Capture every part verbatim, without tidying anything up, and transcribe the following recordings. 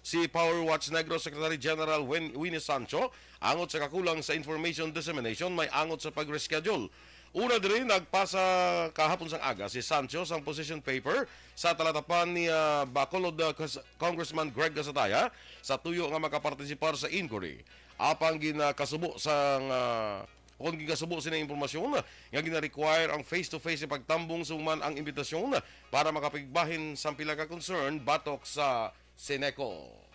Si Power Watch Negros Secretary General Win-, Winnie Sancho, angot sa kakulang sa information dissemination, may angot sa pag-reschedule. Una diri, nagpasa kahapon sang aga si Sancho sang position paper sa talatapan ni, ah, Bacolod, ah, Cons-, Congressman Greg Casataya sa tuyo nga makapartisipar sa inquiry. Apang ginakasubo sang, ah, kung ginasubo sini impormasyon nga gina-require ang face-to-face nga pagtambong suman ang imbitasyon para makapigbahin sang pila ka concern batok sa Seneco.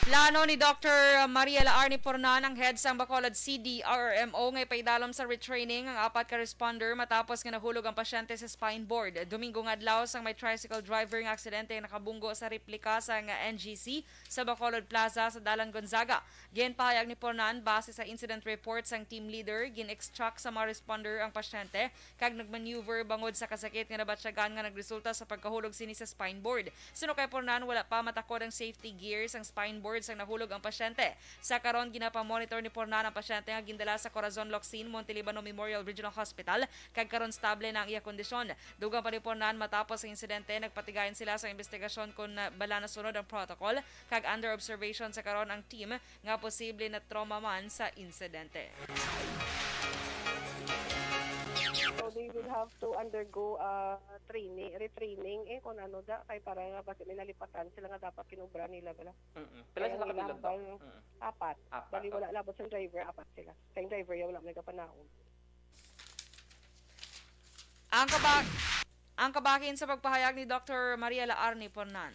Plano ni Doctor Mariela Arnie Pornan, ang head sang Bacolod C D R M O, nga ipaidalom sa retraining ang apat ka responder matapos nga nahulog ang pasyente sa spine board. Domingo nga adlaw sang may tricycle driver nga aksidente nga nakabunggo sa replika sang N G C sa Bacolod Plaza sa Dalan Gonzaga. Ginpahayag ni Pornan, base sa incident report sang team leader, gin-extract sa mga responder ang pasyente kag nagmaneuver bangod sa kasakit nga nabatyagan nga nagresulta sa pagkahulog sini sa spine board. Suno kay Pornan, wala pa matakod ang safety gear sang spine board sang nahulog ang pasyente. Sa karon, ginapamonitor ni Pornan ang pasyente nga gindala sa Corazon Locsin Montelibano Memorial Regional Hospital, kag karon stable na ang iya kondisyon. Dugang pa ni Pornan, matapos ang insidente, nagpatigayon sila sa investigasyon kon, ah, bala nasunod ang protocol, kag under observation sa karon ang team nga posible na trauma man sa insidente. So they will have to undergo, uh, training, retraining, eh, kung ano da, kay para nga basi may nalipatan sila nga dapat kinubra nila, bala. Mm-mm. Pila sila ka pilot, Doc? Bali, apat. Apat, bali, oh. Wala labot sa driver, apat sila. Sa driver, ya, wala may kapanaog. Ang kabag-, ang kabahin sa pagpahayag ni Doctor Mariela Arnie Pornan.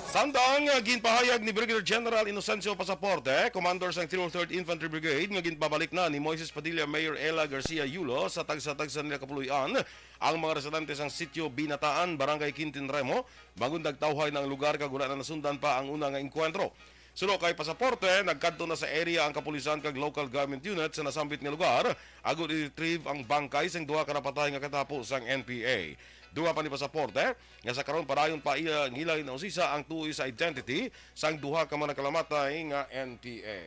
Samtang, ah, ginpahayag ni Brigadier General Inocencio Pasaporte, commander sang three oh third Infantry Brigade, nga ginpabalik na ni Moises Padilla, Mayor Ella Garcia Yulo sa tagsa-tagsa nila kapuloy-an ang mga residente sang Sitio Binataan, Barangay Quintin Remo, bangod nagtawhay na ang lugar kag wala na nasundan pa ang una nga engkwentro. Suno kay Pasaporte, nagkadto na sa area ang kapulisan kag local government unit sa nasambit nga lugar agud i-retrieve ang bangkay sang duha ka napatay nga katapo sang N P A. Dugang pa ni Pasaporte nga sa karon padayon pa iya ngilay na usisa ang tuoy sa identity sang duha ka mga nakalamatay nga N P A.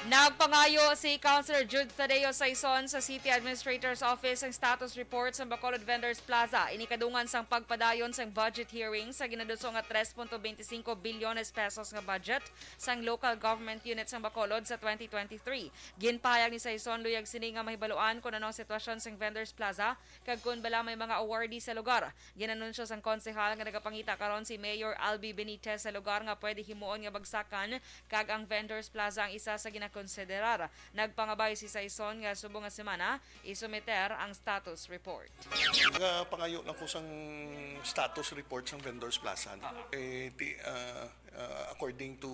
Nagpangayo si Councilor Jude Tadeo Saison sa City Administrator's Office ang status report sa Bacolod Vendors Plaza. Ini kadungan sang pagpadayon sang budget hearing sa ginaduso nga tres punto twenty cinco bilyones pesos nga budget sang local government unit sang Bacolod sa twenty twenty-three. Ginpahayag ni Saison, luyag sini nga mahibaluan kon ano ang sitwasyon sang Vendors Plaza kag kon bala may mga awardee sa lugar. Ginanunsyo sang konsehal nga nagapangita karon si Mayor Albi Benitez sa lugar nga pwede himuon nga bagsakan, kag ang Vendors Plaza ang isa sa ginakonsiderar. Nagpangabay si Saison nga subong nga semana isumiter ang status report. Nga pangayo lang ko sang status report sang Vendors Plaza. Ah. Eh, ti-, ah, Uh, according to,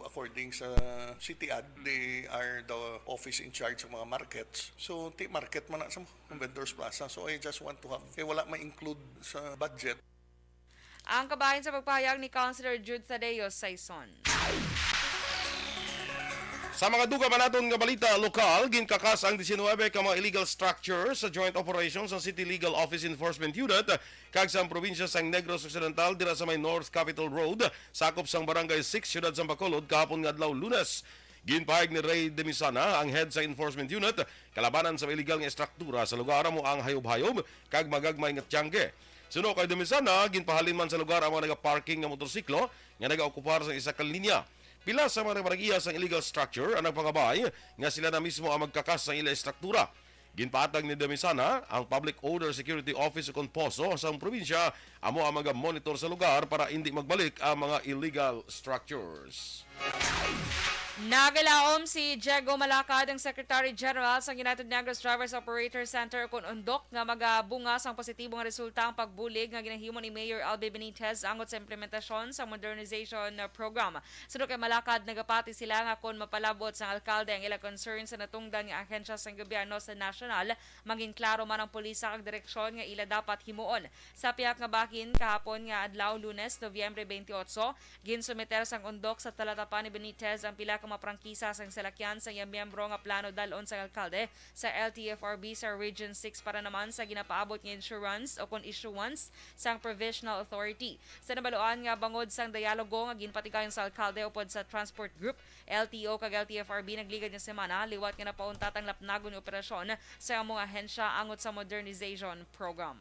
according sa City Ad, they are the office in charge sa mga markets. So, ti market man na sa mga Vendors Plaza. So, I just want to have, kay wala ma-include sa budget. Ang kabahin sa pagpahayag ni Councilor Jude Tadeo Saison. Sa mga dugang pa naton nga balita lokal, ginkakas ang diecinuebe ka mga illegal structures sa joint operation sa City Legal Office Enforcement Unit kag sang probinsya sang Negros Occidental dira sa may North Capitol Road, sakop sang Barangay six, Siyudad sang Bacolod, kahapon nga adlaw, Lunes. Ginpahayag ni Ray Demisana, ang head sa Enforcement Unit, kalabanan sa illegal nga estruktura sa lugar amo ang hayob-hayob kag magagmay nga tiyangke. Suno kay Demisana, ginpahalin man sa lugar ang mga nagaparking nga motorsiklo nga nagaokupar sa isa ka linya. Pila sa mga nagbarag-iya sang illegal structure ang nagpangabay nga sila na mismo ang magkakas sa ila estruktura. Ginpatag ni Demisana ang Public Order Security Office ukon POSO sa probinsya amo ang maga-monitor sa lugar para indi magbalik ang mga illegal structures. Nagalaom si Diego Malacad, ang Secretary General sa United Negros Drivers Operator Center, kon UNDOC, nga magabunga sang positibo nga resulta ang pagbulig nga ginahimo ni Mayor Albi Benitez angot sa implementasyon sa modernization program. Suno kay Malacad, nagapati sila nga kon mapalab-ot sang alkalde ang ila concern sa natungdan nga ahensya sang gobyerno sa nasyonal, mangin klaro man ang pulisa kag direksyon nga ila dapat himuon. Sa pihak nga bahin, kahapon nga adlaw, Lunes, Nobyembre twenty-eight, ginsumiter sang UNDOC sa talatapan ni Benitez ang pila ka mga prangkisa sang salakyan sa iya miyembro nga plano dal-on sang alkalde sa L T F R B sa Region six para naman sa ginapaabot nga insurance o kon issuance sang provisional authority. Sa nabaluan nga bangod sang dialogo nga ginpatigayon sa alkalde upod sa Transport Group, L T O kag L T F R B nagligad nga semana, liwat nga napauntat ang lapnagon nga operasyon sa amo nga ahensya angot sa modernization program.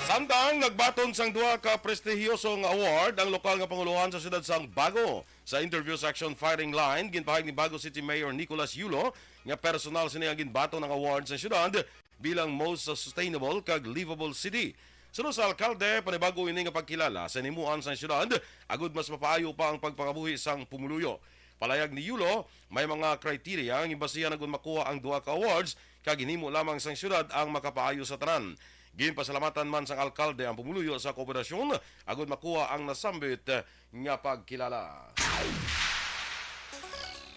Samtang nagbaton sang duha ka prestihiyosong award ang lokal nga pangulohan sa siyudad sang Bago. Sa interview sa Action Firing Line, ginpahayag ni Bago City Mayor Nicolas Yulo nga personal sini ang ginbaton ang award sa siyudad bilang most sustainable kag livable city. Suno sa alkalde, panibag-o ini nga pagkilala sa hinimuan sa siyudad agud mas mapaayo pa ang pagpangabuhi sang pumuluyo. Palayag ni Yulo, may mga kriteriya nga ginbasihan agud makuha ang duha ka awards kag ginhimo lamang sang siyudad ang makapaayo sa tanan. Ginpasalamatan man sang alkalde ang pumuluyo sa kooperasyon agud makuha ang nasambit nga pagkilala.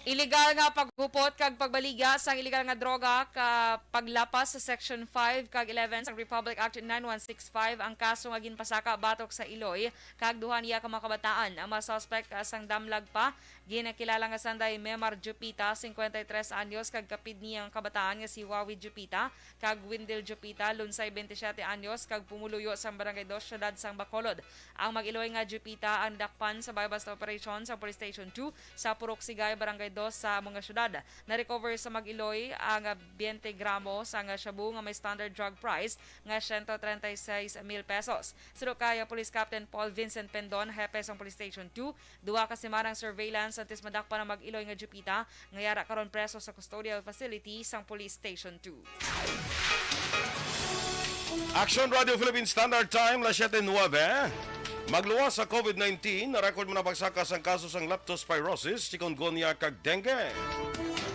Iligal nga paghupot kag pagbaligya sang iligal nga droga ka paglapas sa Section five kag eleven sang Republic Act nine one six five ang kaso nga ginpasaka batok sa Iloy kag duha niya ka mga kabataan. Ang mga suspect, ah, sang damlag pa, ginakilala nga sanday Memar Jupita, cincuenta y tres anyos, kag kapid niya nga kabataan nga si Wawi Jupita kag Windel Jupita, lunsay, veintisiete anyos, kag pumuluyo sang Barangay Dos, Siyudad sang Bacolod. Ang mag-Iloy nga Jupita ang nadakpan sa buy-bust operation sa Police Station two sa Purok Sigay, Barangay Dos sa amo nga siyudad. Na-recover sa mag-Iloy ang twenty gramo sang shabu nga may standard drug price nga siyento treinta y seis mil pesos. Suno kay Police Captain Paul Vincent Pendon, hepe sang Police Station two, duha ka semanang surveillance antes madakpan ang mag-Iloy nga Jupita, nga yara karon preso sa custodial facility sang Police Station two. Action Radio Philippine Standard Time, las siete nuebe. Magluwas sa COVID nineteen, na-record man ang pagsaka sang kaso sang leptospirosis, chikungunya kag dengue.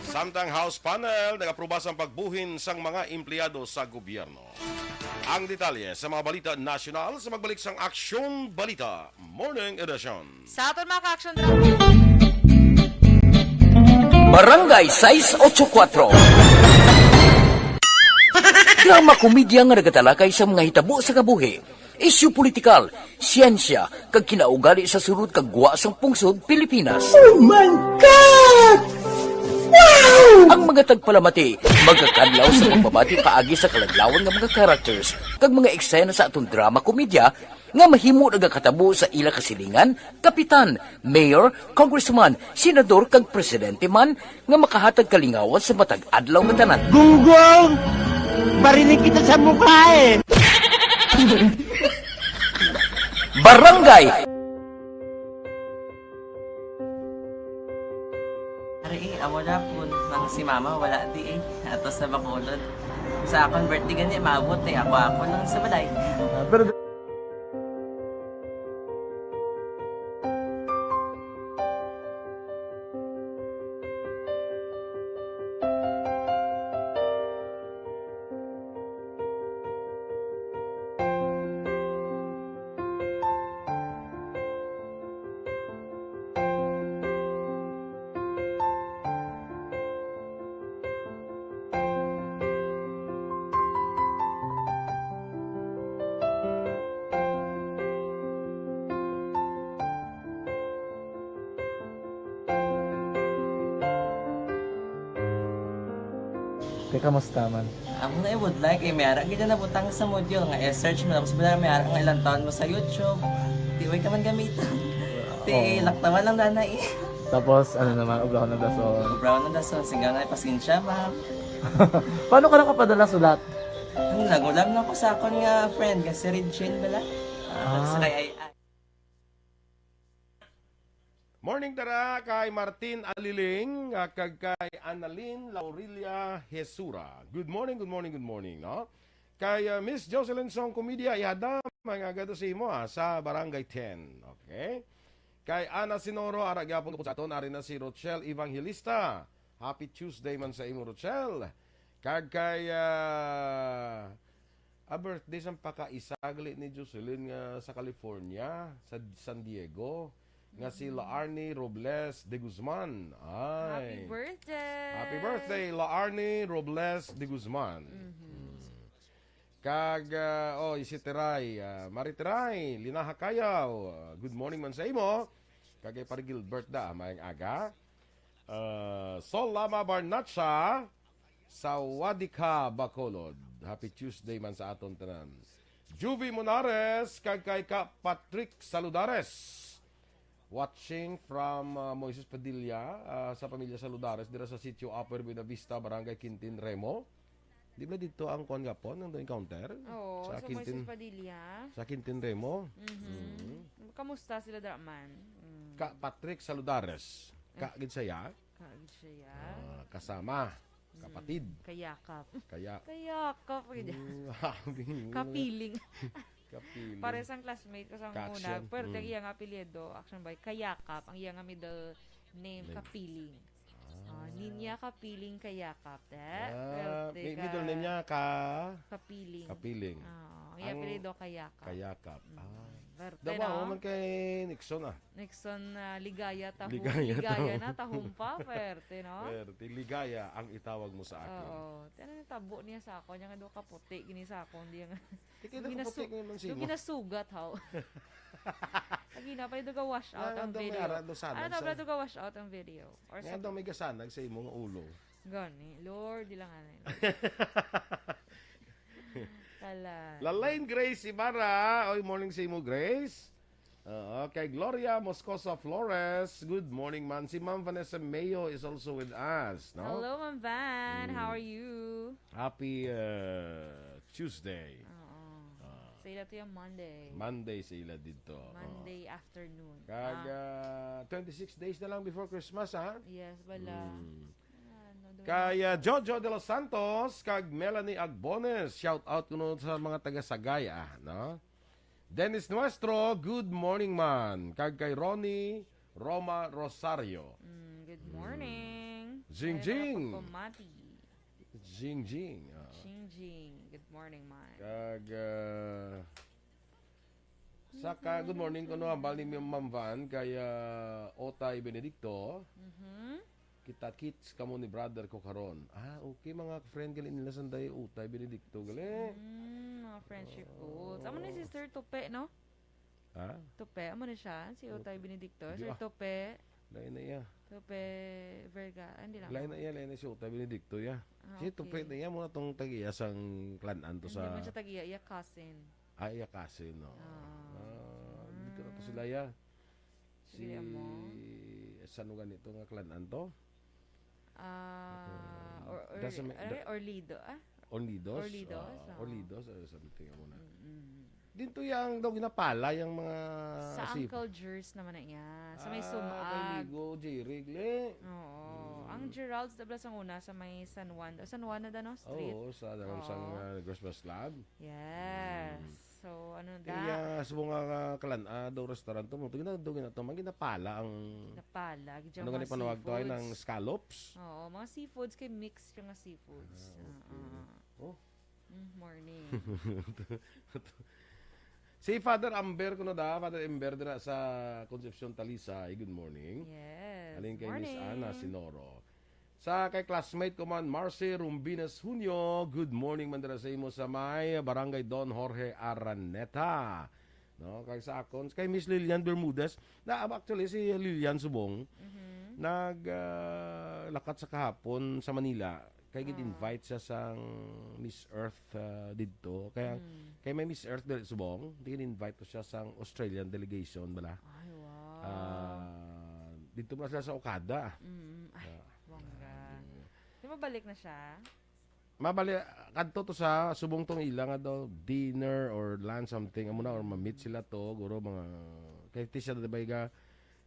Samtang House panel nag-apruba sang pagbuhin sang mga empleyado sa gobyerno. Ang detalye sa mga balita nasyonal sa magbalik sang Aksyon Balita Morning Edition. Sa aton mga ka-action drama. Barangay sais ocho kuatro. Drama komedya nga nagatalakay sa mga hitabo sa kabuhi, isyu politikal, siyensya, kag kinaugali sa sulod kag gwa sang pungsod Pilipinas. Oh my God! Wow! Ang mga tagpalamati magakadlaw sa pagbabati paagi sa kaladlawan nga mga characters kag mga eksena sa aton drama komedya nga mahimo nagakatabo sa ila kasilingan, kapitan, mayor, congressman, senador, kag presidente man nga makahatag kalingawan sa matag adlaw nga tanan. Gunggong! Barinig kita sa mukha eh! Barangay! Ari eh, amo na po nang si mama wala di eh. Ato sa Bacolod. Sa akon birthday gani, maabot eh. Ako, ako lang sa balay. Ah, pero Te, kamusta man? Amo na i-would like, eh, may ara gid na nabutang sa module nga i-search mo, tapos wala may ara nga ilang taon mo sa YouTube. Di, way ka man gamiton. Ti, Oo. Laktawan lang dana eh. Tapos, ano naman, ubrahon ng dason. Ubrahon ng dason, sigaw na, pasensya, ma'am. Paano ka nakapadala sulat? Ano, nagulam na ko sa akon nga friend, nga si Regine bala. Ah, Ah. Sa kay ay, ay. Morning, tara, kay Martin Aliling, ah, kag kay Annalyn Laurilla Hesura. Good morning, good morning, good morning, no? Kay, ah, Miss Jocelyn Song Comedia, ihadam ang agad sa imo, ah, sa Barangay ten. Okay? Kay Ana Sinoro, ara gyapon ko sa aton, ari na si Rochelle Evangelista. Happy Tuesday man sa imo, Rochelle. Kag kay, ah, a birthday sang pakaisa gali ni Jocelyn nga sa California, sa San Diego, nga si Mm. Laarni Robles de Guzman. Ay. Happy birthday! Happy birthday, Laarni Robles de Guzman. Mhm. Mm. Kag, ah, oh, si Teray, ah, Mari Teray, Linaha Kayaw. Ah, good morning man sa imo. Kag kay Pare Gilbert da, maayong aga. Ah, Sol Lama Barnacha, Sawadika, Bacolod. Happy Tuesday man sa aton tanan. Juvie Monares, kag kay ka Patrick Saludares. Watching from, ah, Moises Padilla, ah, sa pamilya Saludares, dira sa Sitio Upper Buenavista, Barangay Quintin Remo. Di ba dito ang kuan gapon, ang encounter? Oo, Sa so Quintin, Moises Padilla. sa Quintin Remo? Mhm. Mhm. Kamusta sila, Draman? Mm. Ka Patrick Saludares. Ka gid siya. Ka gid siya. Ah, kasama. Mm. Kapatid. Kayakap. Kaya Kayakap, gid. Mm, habi. Kapiling. Kapiling. Pares ang classmate ko sa Ka-action. una. Pero Mm. ang iya nga apelyido, action by Kayakap. Ang iya nga middle name, Name. Kapiling. Ah. Ah, Ninya Kapiling Kayakap, eh. Ah, Pwerte may ka middle name niya, Ka-, Kapiling. Kapiling. Oo, ang iya Ang apelyido Kayakap. Kayakap. Mm. Ah. Pwerte, Dawa, no? man kay Nixon, ah. Nixon, ah, Ligaya Tahu-, Ligaya Ligaya Tahu- na, Tahumpa, pwerte, no? Pwerte, Ligaya ang itawag mo sa akin. Oo. Tiyan ang tabo niya sa akon, niya nga daw kaputi, gini sa akon, di nga. Di kayo Ginasu-, nakaputi ngayon man, yung Simo. ginasugat, haw. Lagi na, pwede ka wash out Nga ang daw may video. ara daw sanag Ano daw, sa pwede ka wash out ang video? Or Nga sa daw may gasanag sa imo nga ulo. Gani, Lord, di lang ano yun. Kalan. Lalain Grace Ibarra. Oy, morning sa imo, Grace. Oo, kay Gloria Moscoso Flores. Good morning, man. Si Ma'am Vanessa Mayo is also with us, no? Hello, Ma'am Van. How Mm. are you? Happy, uh, Tuesday. Oo. Ah. Sa ila to yung Monday. Monday sa ila dito. Oo. Monday afternoon. Kag, Ah. ah, twenty-six days na lang before Christmas, ha? Yes, bala. Mm. Ano, doon Kay, na ah, po. Jojo de los Santos, kag Melanie Agbones, shout out kuno sa mga taga Sagaya, no? Dennis Nuestro, good morning, man. Kag kay Ronnie Roma Rosario. Mm, good Mm. morning. Jing Kay Jing. Pagpamati. Jing Jing, ah. Jing Jing, good morning, man. Kag, ah, sa ka, good morning, kuno hambal ni Ma'am Van, kay, ah, Otay Benedicto. Mhm. Kita-kits kamo ni brother ko karon. Ah, okay, mga friend gali nila sanday Utay Benedicto gali. Mm, mga friendship Oh. goods. Amo ni si Sir Tupe, no? Ha? Tupe, amo ni siya, si Utay Tupe. Benedicto. Di Sir ah. Tupe. Lain na iya. Tupe Verga-, ah, hindi lang. Lain na iya, lain na si Utay Benedicto, ya. Ah, Si Tupe okay. na iya, muna tong tag-iya sang Clan Ann to Hindi sa man siya tag-iya, iya cousin. Ah, iya cousin, no? Ah. Ah, dito na to Mm. sila, ya. Si, Sige, amo. Saan nga nito nga Clan Ann to? Ah, Uh, or, or, da sa may, are, da, Orlido, ah? Orlidos? Orlidos, Ah, oo. Orlidos, ah, something mo na. Mm-mm. Dinto yang daw ginapala yang mga Sa sip- Uncle Jers naman na iya. Sa may Ah, Sumag. kay Migo, Jerry, gle. Oo. Mm. Ang Gerald's, dabla sa una, sa may San Juan. San Juan na da, no? Street? Oo, sa dalam sang, Oo. ah, Negros Bas Club. Yes. Mm. So, ano da? Iya, sa mga kalan, ah, daw restaurant to, mo, tingnan daw gina-, to, man, ginapala ang Napala, gid ano ang gani mga panawag to ay seafoods. ng scallops? Oo, mga seafoods kay mix siya nga seafoods. Ah, okay. Ah, ah. Oh. Mm, morning. Si Father Amber, kuno da, Father Amber dira sa Concepcion, Talisay. Good morning. Yes, Aling kay Miss morning. Ana Sinoro. Sa kay classmate ko man, Marcy Rumbines Junio, good morning man dira sa imo sa may Barangay Don Jorge Araneta. No, kag sa akon, kay Miss Lilian Bermudez, na actually si Lilian Subong, Mhm. nag, ah, lakat sa kahapon sa Manila, kay Ah. gid-invite siya sang Miss Earth, ah, didto. Kaya, Mm. kay may Miss Earth diri Subong, gid-invite to siya sang Australian delegation bala. Ay, wow. Ah, didto man sila sa Okada. Mm. Ay, Ah. bongga. Ah, di. Di ba balik na siya? Mabali, kadto to sa Subong tong ila nga daw dinner or lunch something, amo na, or ma-meet sila to, guro mga, kay ti siya, di ba, iga,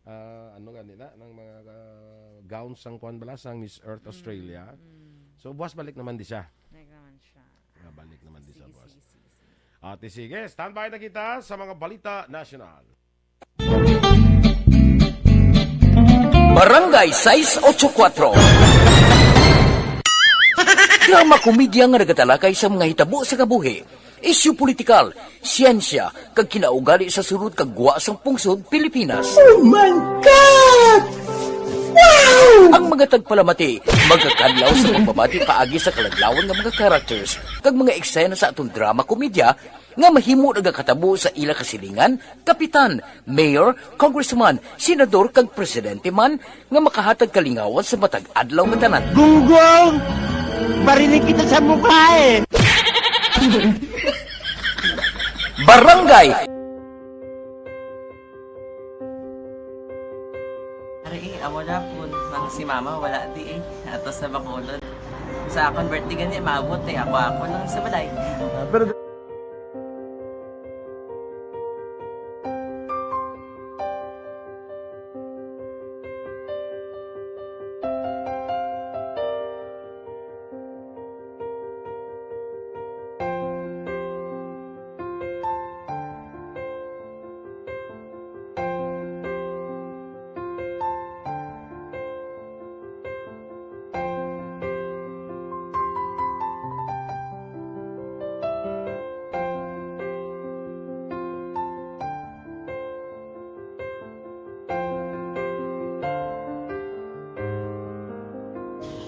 ah, ano gani na, ng mga, ah, gowns sang kuan bala, sang Miss Earth Mm, Australia. mm. So, buwas balik naman di siya. Balik naman siya. Ah, balik naman di siya, Sige, buwas. sige, sige, sige. Ate, sige, standby na kita sa mga balita national. Barangay sais ocho kuwatro. Drama komedya nga nagatalakay sa mga hitabo sa kabuhi, isyu politikal, siyensya, kag kinaugali sa sulod kag gwa sang pungsod Pilipinas. Oh my God! Wow! Ang mga tagpalamati magakadlaw sa pagbabati paagi sa kaladlawan nga mga characters kag mga eksena sa aton drama komedya nga mahimo nagakatabo sa ila kasilingan, kapitan, mayor, congressman, senador, kag presidente man nga makahatag kalingawan sa matag adlaw nga tanan. Gunggong! Barinig kita sa mukha eh! Barangay! Ari, eh, amo na po nang si Mama wala di eh. Ato sa Bacolod. Sa akong birthday gani, maabot eh. Ako-ako lang sa balay. Ah, pero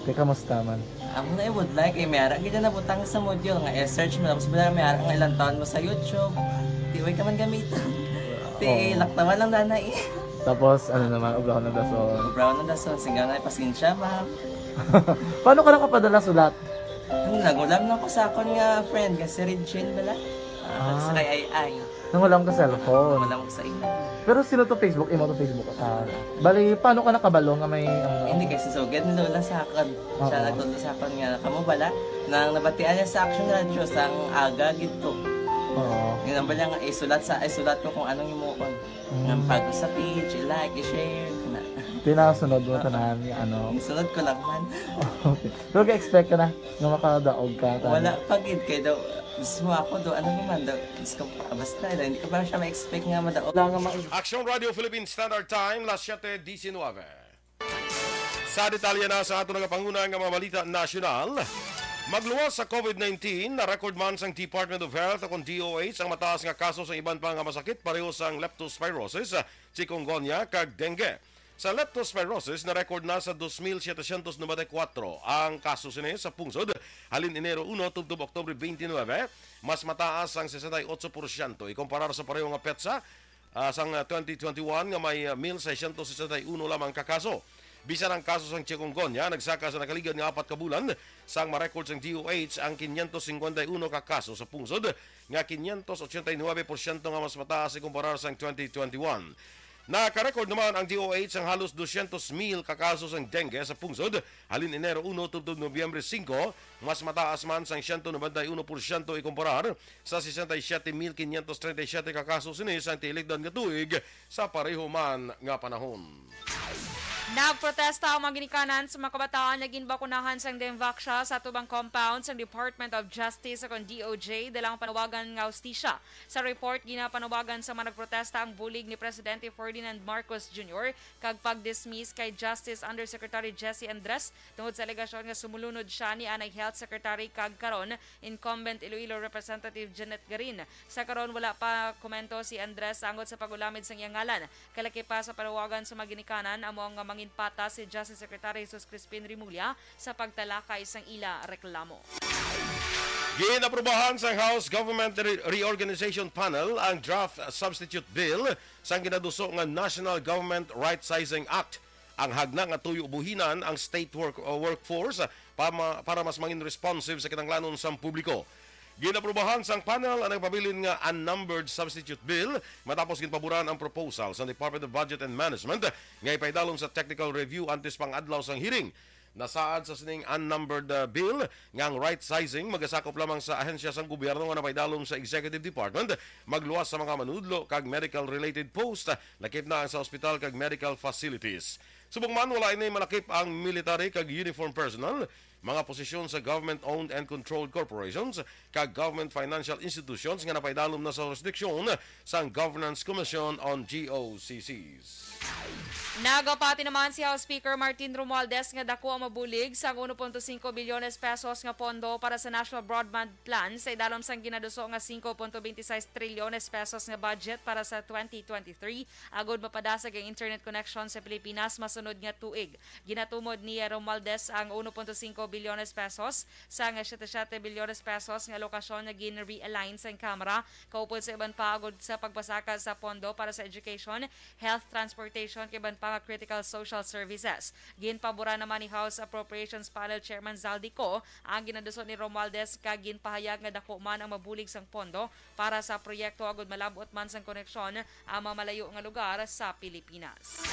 Te, kamusta man? Amo na ibudlay kay may ara gid na nabutang sa module nga i-search mo, tapos bala may ara nga ilang taon mo sa YouTube. Di way ka man gamiton. Ti Oo. Laktawan lang dana eh. Tapos, ano naman, obrahon ng dason. Obrahon ng dason, singga na, pasensya, ma'am. Paano ka nakapadala sulat? Ano, nagulam na ko sa akon nga friend, nga si Regine bala. Ah, Ah. Sa kay Ay Ay. Nangulam ka cellphone? Nangulam ko sa imo. Pero sino to Facebook? Imo to Facebook? Ah, bali, paano ka nakabalo nga may, ano? Hindi, kay si Sugad ni Lola sa akon. Siya Oo. Nagtudlo sa akon nga, kamo bala, nang nabatian niya sa Action Radio, sang aga gid to. Oo. Ginambal niya nga, isulat sa, isulat ko kung anong imuon. Mm. Nga pag sa page, i-like, i-share, na. Tinasunod mo Oo. Tanan, nga ano. Isunod ko lang man. Okay. Pero ga-expect ka na nga makadaog ka, tanan? Wala pa gid, kay daw, mismo ako daw, ano naman daw, Diyos ko, basta, hindi ko pa siya ma-expect nga madaog. Wala nga ma- Action Radio Philippine Standard Time, las siete diecinueve. Sa detalye na sa ato nagapanguna nga mga balita nasyonal, magluwas sa COVID nineteen, na-record man sang Department of Health o kon D O H ang mataas nga kaso sang iban pa nga masakit pareho sang leptospirosis, chikungunya, kag dengue. Sa leptospirosis, na-record na sa dos mil setecientos noventa y cuatro ang kaso sini sa pungsod halin Enero uno tubtob Oktubre twenty-nine, mas mataas ang sesenta y ocho porsyento ikumparar sa pareho nga petsa, ah, sang, ah, twenty twenty-one nga may, ah, mil seiscientos sesenta y uno lamang ka kaso. Bisan ang kaso sang chikungunya nagsaka sa nakaligad nga apat ka bulan, sang ma-record sang D O H ang quinientos cincuenta y uno ka kaso sa pungsod nga quinientos ochenta y nueve porsyento nga mas mataas ikumparar sang twenty twenty-one. Naka-record naman ang D O H sang halos dosyentos mil ka kaso sang dengue sa pungsod halin Enero uno tubtob Nobyembre singko, mas mataas man sang siyento nobenta y uno porsyento ikumparar sa sesenta y siete mil quinientos treinta y siete ka kaso sini sang tiilikdan nga tuig sa pareho man nga panahon. Nagprotesta ang mga ginikanan sa mga kabataan nga ginbakunahan sang Dengvaxia sa tubang compound sang Department of Justice o kon D O J, dala ang panawagan nga hustisya. Sa report, ginapanawagan sa mga nagprotesta ang bulig ni Presidente Ferdinand Marcos Junior kag pag-dismiss kay Justice Undersecretary Jesse Andres tungod sa alegasyon nga sumulunod siya ni anay Health Secretary kag karon incumbent Iloilo Representative Jeanette Garin. Sa karon, wala pa komento si Andres angot sa pag-ulamid sang iyang ngalan. Kalaki pa sa panawagan sa mga ginikanan, amo nga mangin patas si Justice Secretary Jesus Crispin Remulla sa pagtalakay sang ila reklamo. Ginaprubahan sang House Government Re-, Reorganization Panel ang draft substitute bill sang ginaduso nga National Government Right Sizing Act. Ang hagna nga tuyo buhinan ang state work, uh, workforce, uh, pa ma-, para mas mangin responsive sa kinahanglanon sang publiko. Ginaprubahan sang panel ang nagpabilin nga unnumbered substitute bill matapos ginpaboran ang proposal sa Department of Budget and Management nga ipaidalom sa technical review antes pang adlaw sang hearing. Nasaad sa sining unnumbered, uh, bill nga ang right sizing magasakop lamang sa ahensya sang gobyerno nga napaidalom sa executive department, magluwas sa mga manudlo kag medical-related post, lakip na ang sa ospital kag medical facilities. Subong man, wala ini malakip ang military kag uniform personnel, mga posisyon sa government-owned and controlled corporations, kag government financial institutions nga napaidalom na sa jurisdiksyon sang Governance Commission on G O C Cs. Nagapati naman si House Speaker Martin Romualdez nga dako ang mabulig sang uno punto singko bilyones pesos nga pondo para sa National Broadband Plan sa idalom sang ginaduso nga singko punto beintiseis trilyones pesos nga budget para sa twenty twenty-three agud mapadasig ang internet connection sa Pilipinas masunod nga tuig. Ginatumod ni Romualdez ang uno punto singko bilyones pesos sang siyete siyete bilyones pesos nga alokasyon nga gin-realign sang Kamara kaupod sa iban pa agud sa pagpasaka sa pondo para sa education, health, transportation, kag iban pa nga critical social services. Ginpaboran naman ni House Appropriations Panel Chairman Zaldy Co ang ginaduso ni Romualdez kag ginpahayag nga dako man ang mabulig sang pondo para sa proyekto agud malab-ot man sang koneksyon ang mga malayo nga lugar sa Pilipinas.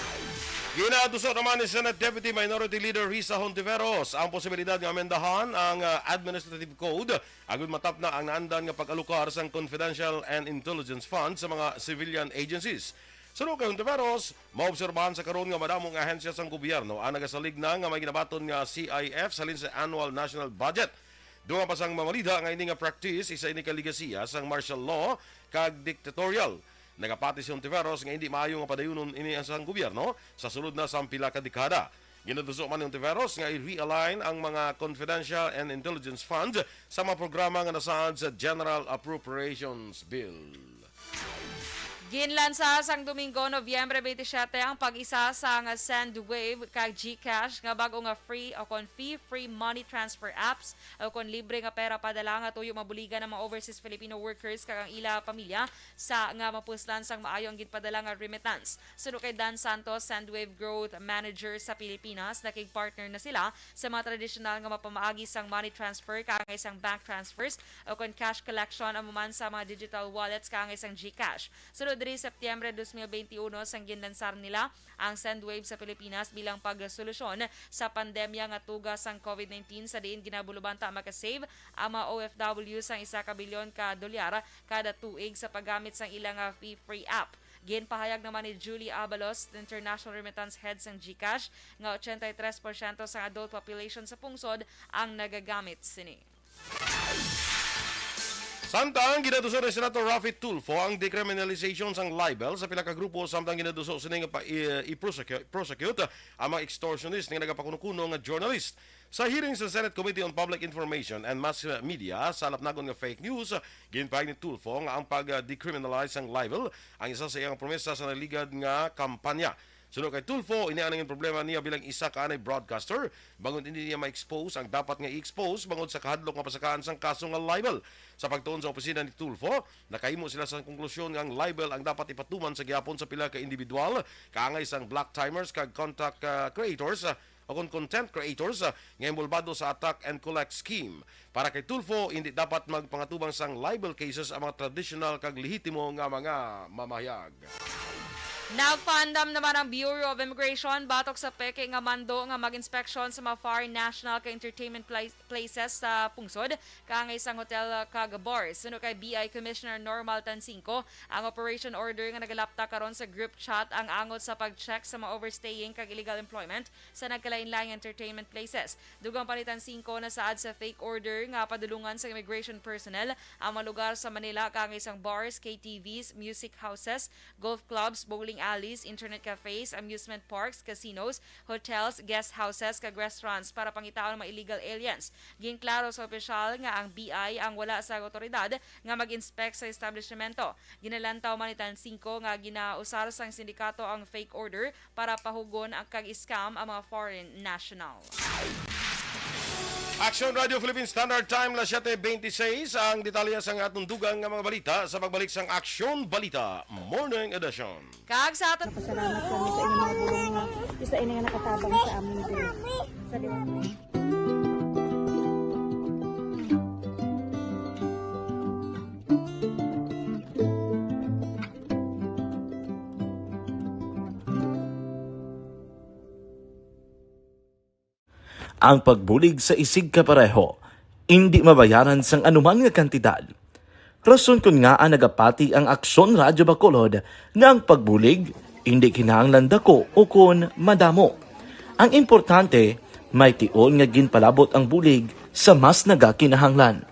Ginaduso naman ni Senate Deputy Minority Leader Risa Hontiveros ang posibilidad nga amendahan ang, ah, administrative code agud matapna ang naandan nga pag-alokar sang confidential and intelligence fund sa mga civilian agencies. Suno kay Hontiveros, maobserbahan sa karon nga madamo nga ahensya sang gobyerno ang nagasalig na nga may ginabaton nga C I F halin sa annual national budget. Dugang pa sang mamalida nga ini nga practice isa ini ka legasiya sang martial law kag dictatorial. Nagapati si Hontiveros nga hindi maayo nga padayunon ini sang gobyerno sa sulod na sang pila ka dekada. Ginaduso man ni Hontiveros nga i-realign ang mga confidential and intelligence funds sa mga programa nga nasaad sa General Appropriations Bill. Ginlansa sang Domingo, Nobyembre twenty-seven, ang pag-isa sang Sendwave kag GCash nga bag-o nga free o kon fee-free money transfer apps o kon libre nga pera padala nga tuyo mabuligan ang mga overseas Filipino workers kag ang ila pamilya sa nga mapuslan sang maayo ang ginpadala nga remittance. Suno kay Dan Santos, Sendwave Growth Manager sa Pilipinas, nakig-partner na sila sa mga tradisyonal nga mapamaagi sang money transfer kaangay sang bank transfers o kon cash collection amo man sa mga digital wallets kaangay sang GCash. Sunod diri, Setyembre dos mil beintiuno, sang ginlansar nila ang Sendwave sa Pilipinas bilang pagsolusyon sa pandemya nga tuga sang COVID nineteen, sa diin ginabulubanta makasave ang mga O F W sang isa ka bilyon ka dolyar kada tuig sa paggamit sang ila nga fee-free app. Ginpahayag naman ni Julie Abalos, International Remittance Head sang GCash, nga ochenta y tres porsyento sang adult population sa pungsod ang nagagamit sini. Samtang ginaduso ni Senator Raffy Tulfo ang decriminalization sang libel sa pila ka grupo, samtang ginaduso sini nga pa, i-, i-prosecute, prosecute ang mga extortionist nga nagapakuno-kuno nga journalist. Sa hearing sa Senate Committee on Public Information and Mass Media sa lapnagon nga fake news, ginpahayag ni Tulfo nga ang pag-decriminalize sang libel ang isa sa iyang promesa sa naligad nga kampanya. Suno kay Tulfo, ini ang nangin problema niya bilang isa ka anay broadcaster, bangod hindi niya ma-expose ang dapat nga i-expose bangod sa kahadlok nga pasakaan sang kaso nga libel. Sa pagtuon sa opisina ni Tulfo, nakahimo sila sa konklusyon nga ang libel ang dapat ipatuman sa gihapon sa pila ka individual, kaangay sang block timers kag contact, ah, creators, ah, o kon content creators, ah, nga inbolbado sa attack and collect scheme. Para kay Tulfo, hindi dapat magpangatubang sang libel cases ang mga tradisyonal kag lehitimo nga mga mamahayag. Nagpaandam naman ang Bureau of Immigration batok sa peke nga mando nga mag-inspeksyon sa mga foreign national ka entertainment pla-, places sa pungsod, kaangay sang hotel, uh, kag bars. Suno kay B I Commissioner Normal Tansingco, ang operation order nga nagalapta karon sa group chat ang angot sa pag-check sa mga overstaying kag illegal employment sa nagkalain-laing entertainment places. Dugang pa ni Tansingco, nasaad sa fake order nga padulungan sa immigration personnel ang mga lugar sa Manila, kaangay sang bars, K T Vs, music houses, golf clubs, bowling alleys, internet cafes, amusement parks, casinos, hotels, guest houses, kag restaurants para pangitaon ang mga illegal aliens. Ginklaro sa opisyal nga ang B I ang wala sa awtoridad nga mag-inspect sa establishmento. Ginalantaw man ni Tansingco nga ginausar sang sindikato ang fake order para pahugon ang kag-scam ang mga foreign national. Action Radio Philippine Standard Time, las siete veintiséis. Ang detalye sang atong dugang nga mga balita sa pagbalik sang Action Balita Morning Edition. Kag sa aton Pasalamat kami sa inyong mga bulong nga isa ini nga nakatabang sa amin diri sa liwanag. Ang pagbulig sa isigkapareho indi mabayaran sang anuman nga kantidad. Rason kon ngaa nagapati ang Aksyon Radyo Bacolod nga ang pagbulig indi kinahanglan dako ukon madamo. Ang importante, may tion nga ginpalabot ang bulig sa mas nagakinahanglan.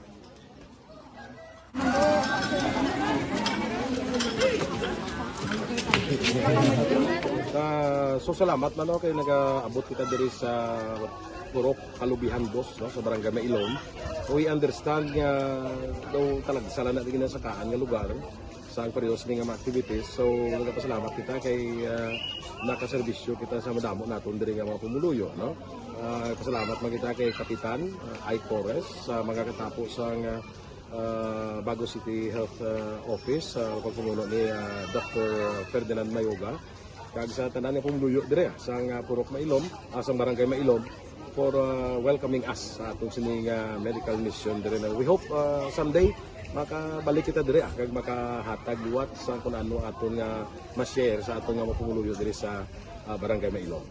Ah, so salamat man, no, kay nagaabot kita diri sa Purok Kalubihan, boss, no, sa Barangay Mailom. We understand nga daw talagsa lang na di ginasakaan nga lugar sa ang pareho sini nga mga activities. So, nagapasalamat kita kay, ah, nakaserbisyo kita sa madamo naton diri nga mga pumuluyo, no? Ah, pasalamat man kita kay Kapitan, ah, Ike Torres, sa mga katapo sa nga, ah, Bago City Health, ah, Office, sa pagpamuno ni, ah, Doctor Ferdinand Mayoga, kag sa tanan nga pumuluyo diri, ah, sa nga Purok Mailom, ah, sa Barangay Mailom, for, ah, welcoming us sa atong sini nga medical mission diri na. We hope, ah, someday makabalik kita diri, ah, kag makahatag liwat sa kung ano aton nga ma-share sa aton nga mga pumuluyo diri sa, ah, Barangay Mailom.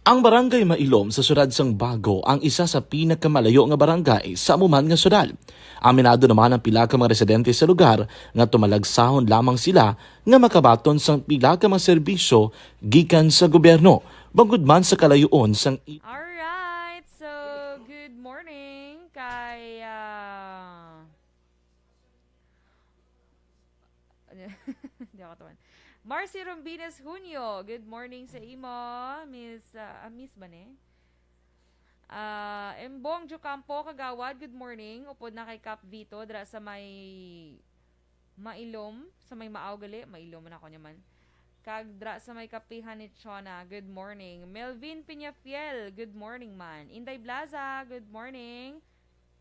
Ang Barangay Mailom sa siyudad sang Bago ang isa sa pinakamalayo nga barangay sa amo man nga siyudad. Aminado naman ang pila ka mga residente sa lugar nga tumalagsahon lamang sila nga makabaton sang pila ka mga serbisyo gikan sa gobyerno, bangod man sa kalayoon sang i- Alright, so good morning kay, ah, Di ako tuman. Marcy Rombines Junio, good morning sa imo, Miss, ah, ah, Miss ba ni? Ah, Embong Jocampo Kagawad, good morning. Upod na kay Kap Vito, dira sa may Mailom, sa may Maaw gali, Mailom na ako niya man. Kag dira sa may Kapihan ni Chona, good morning. Melvin Peñafiel, good morning man. Inday Blaza, good morning.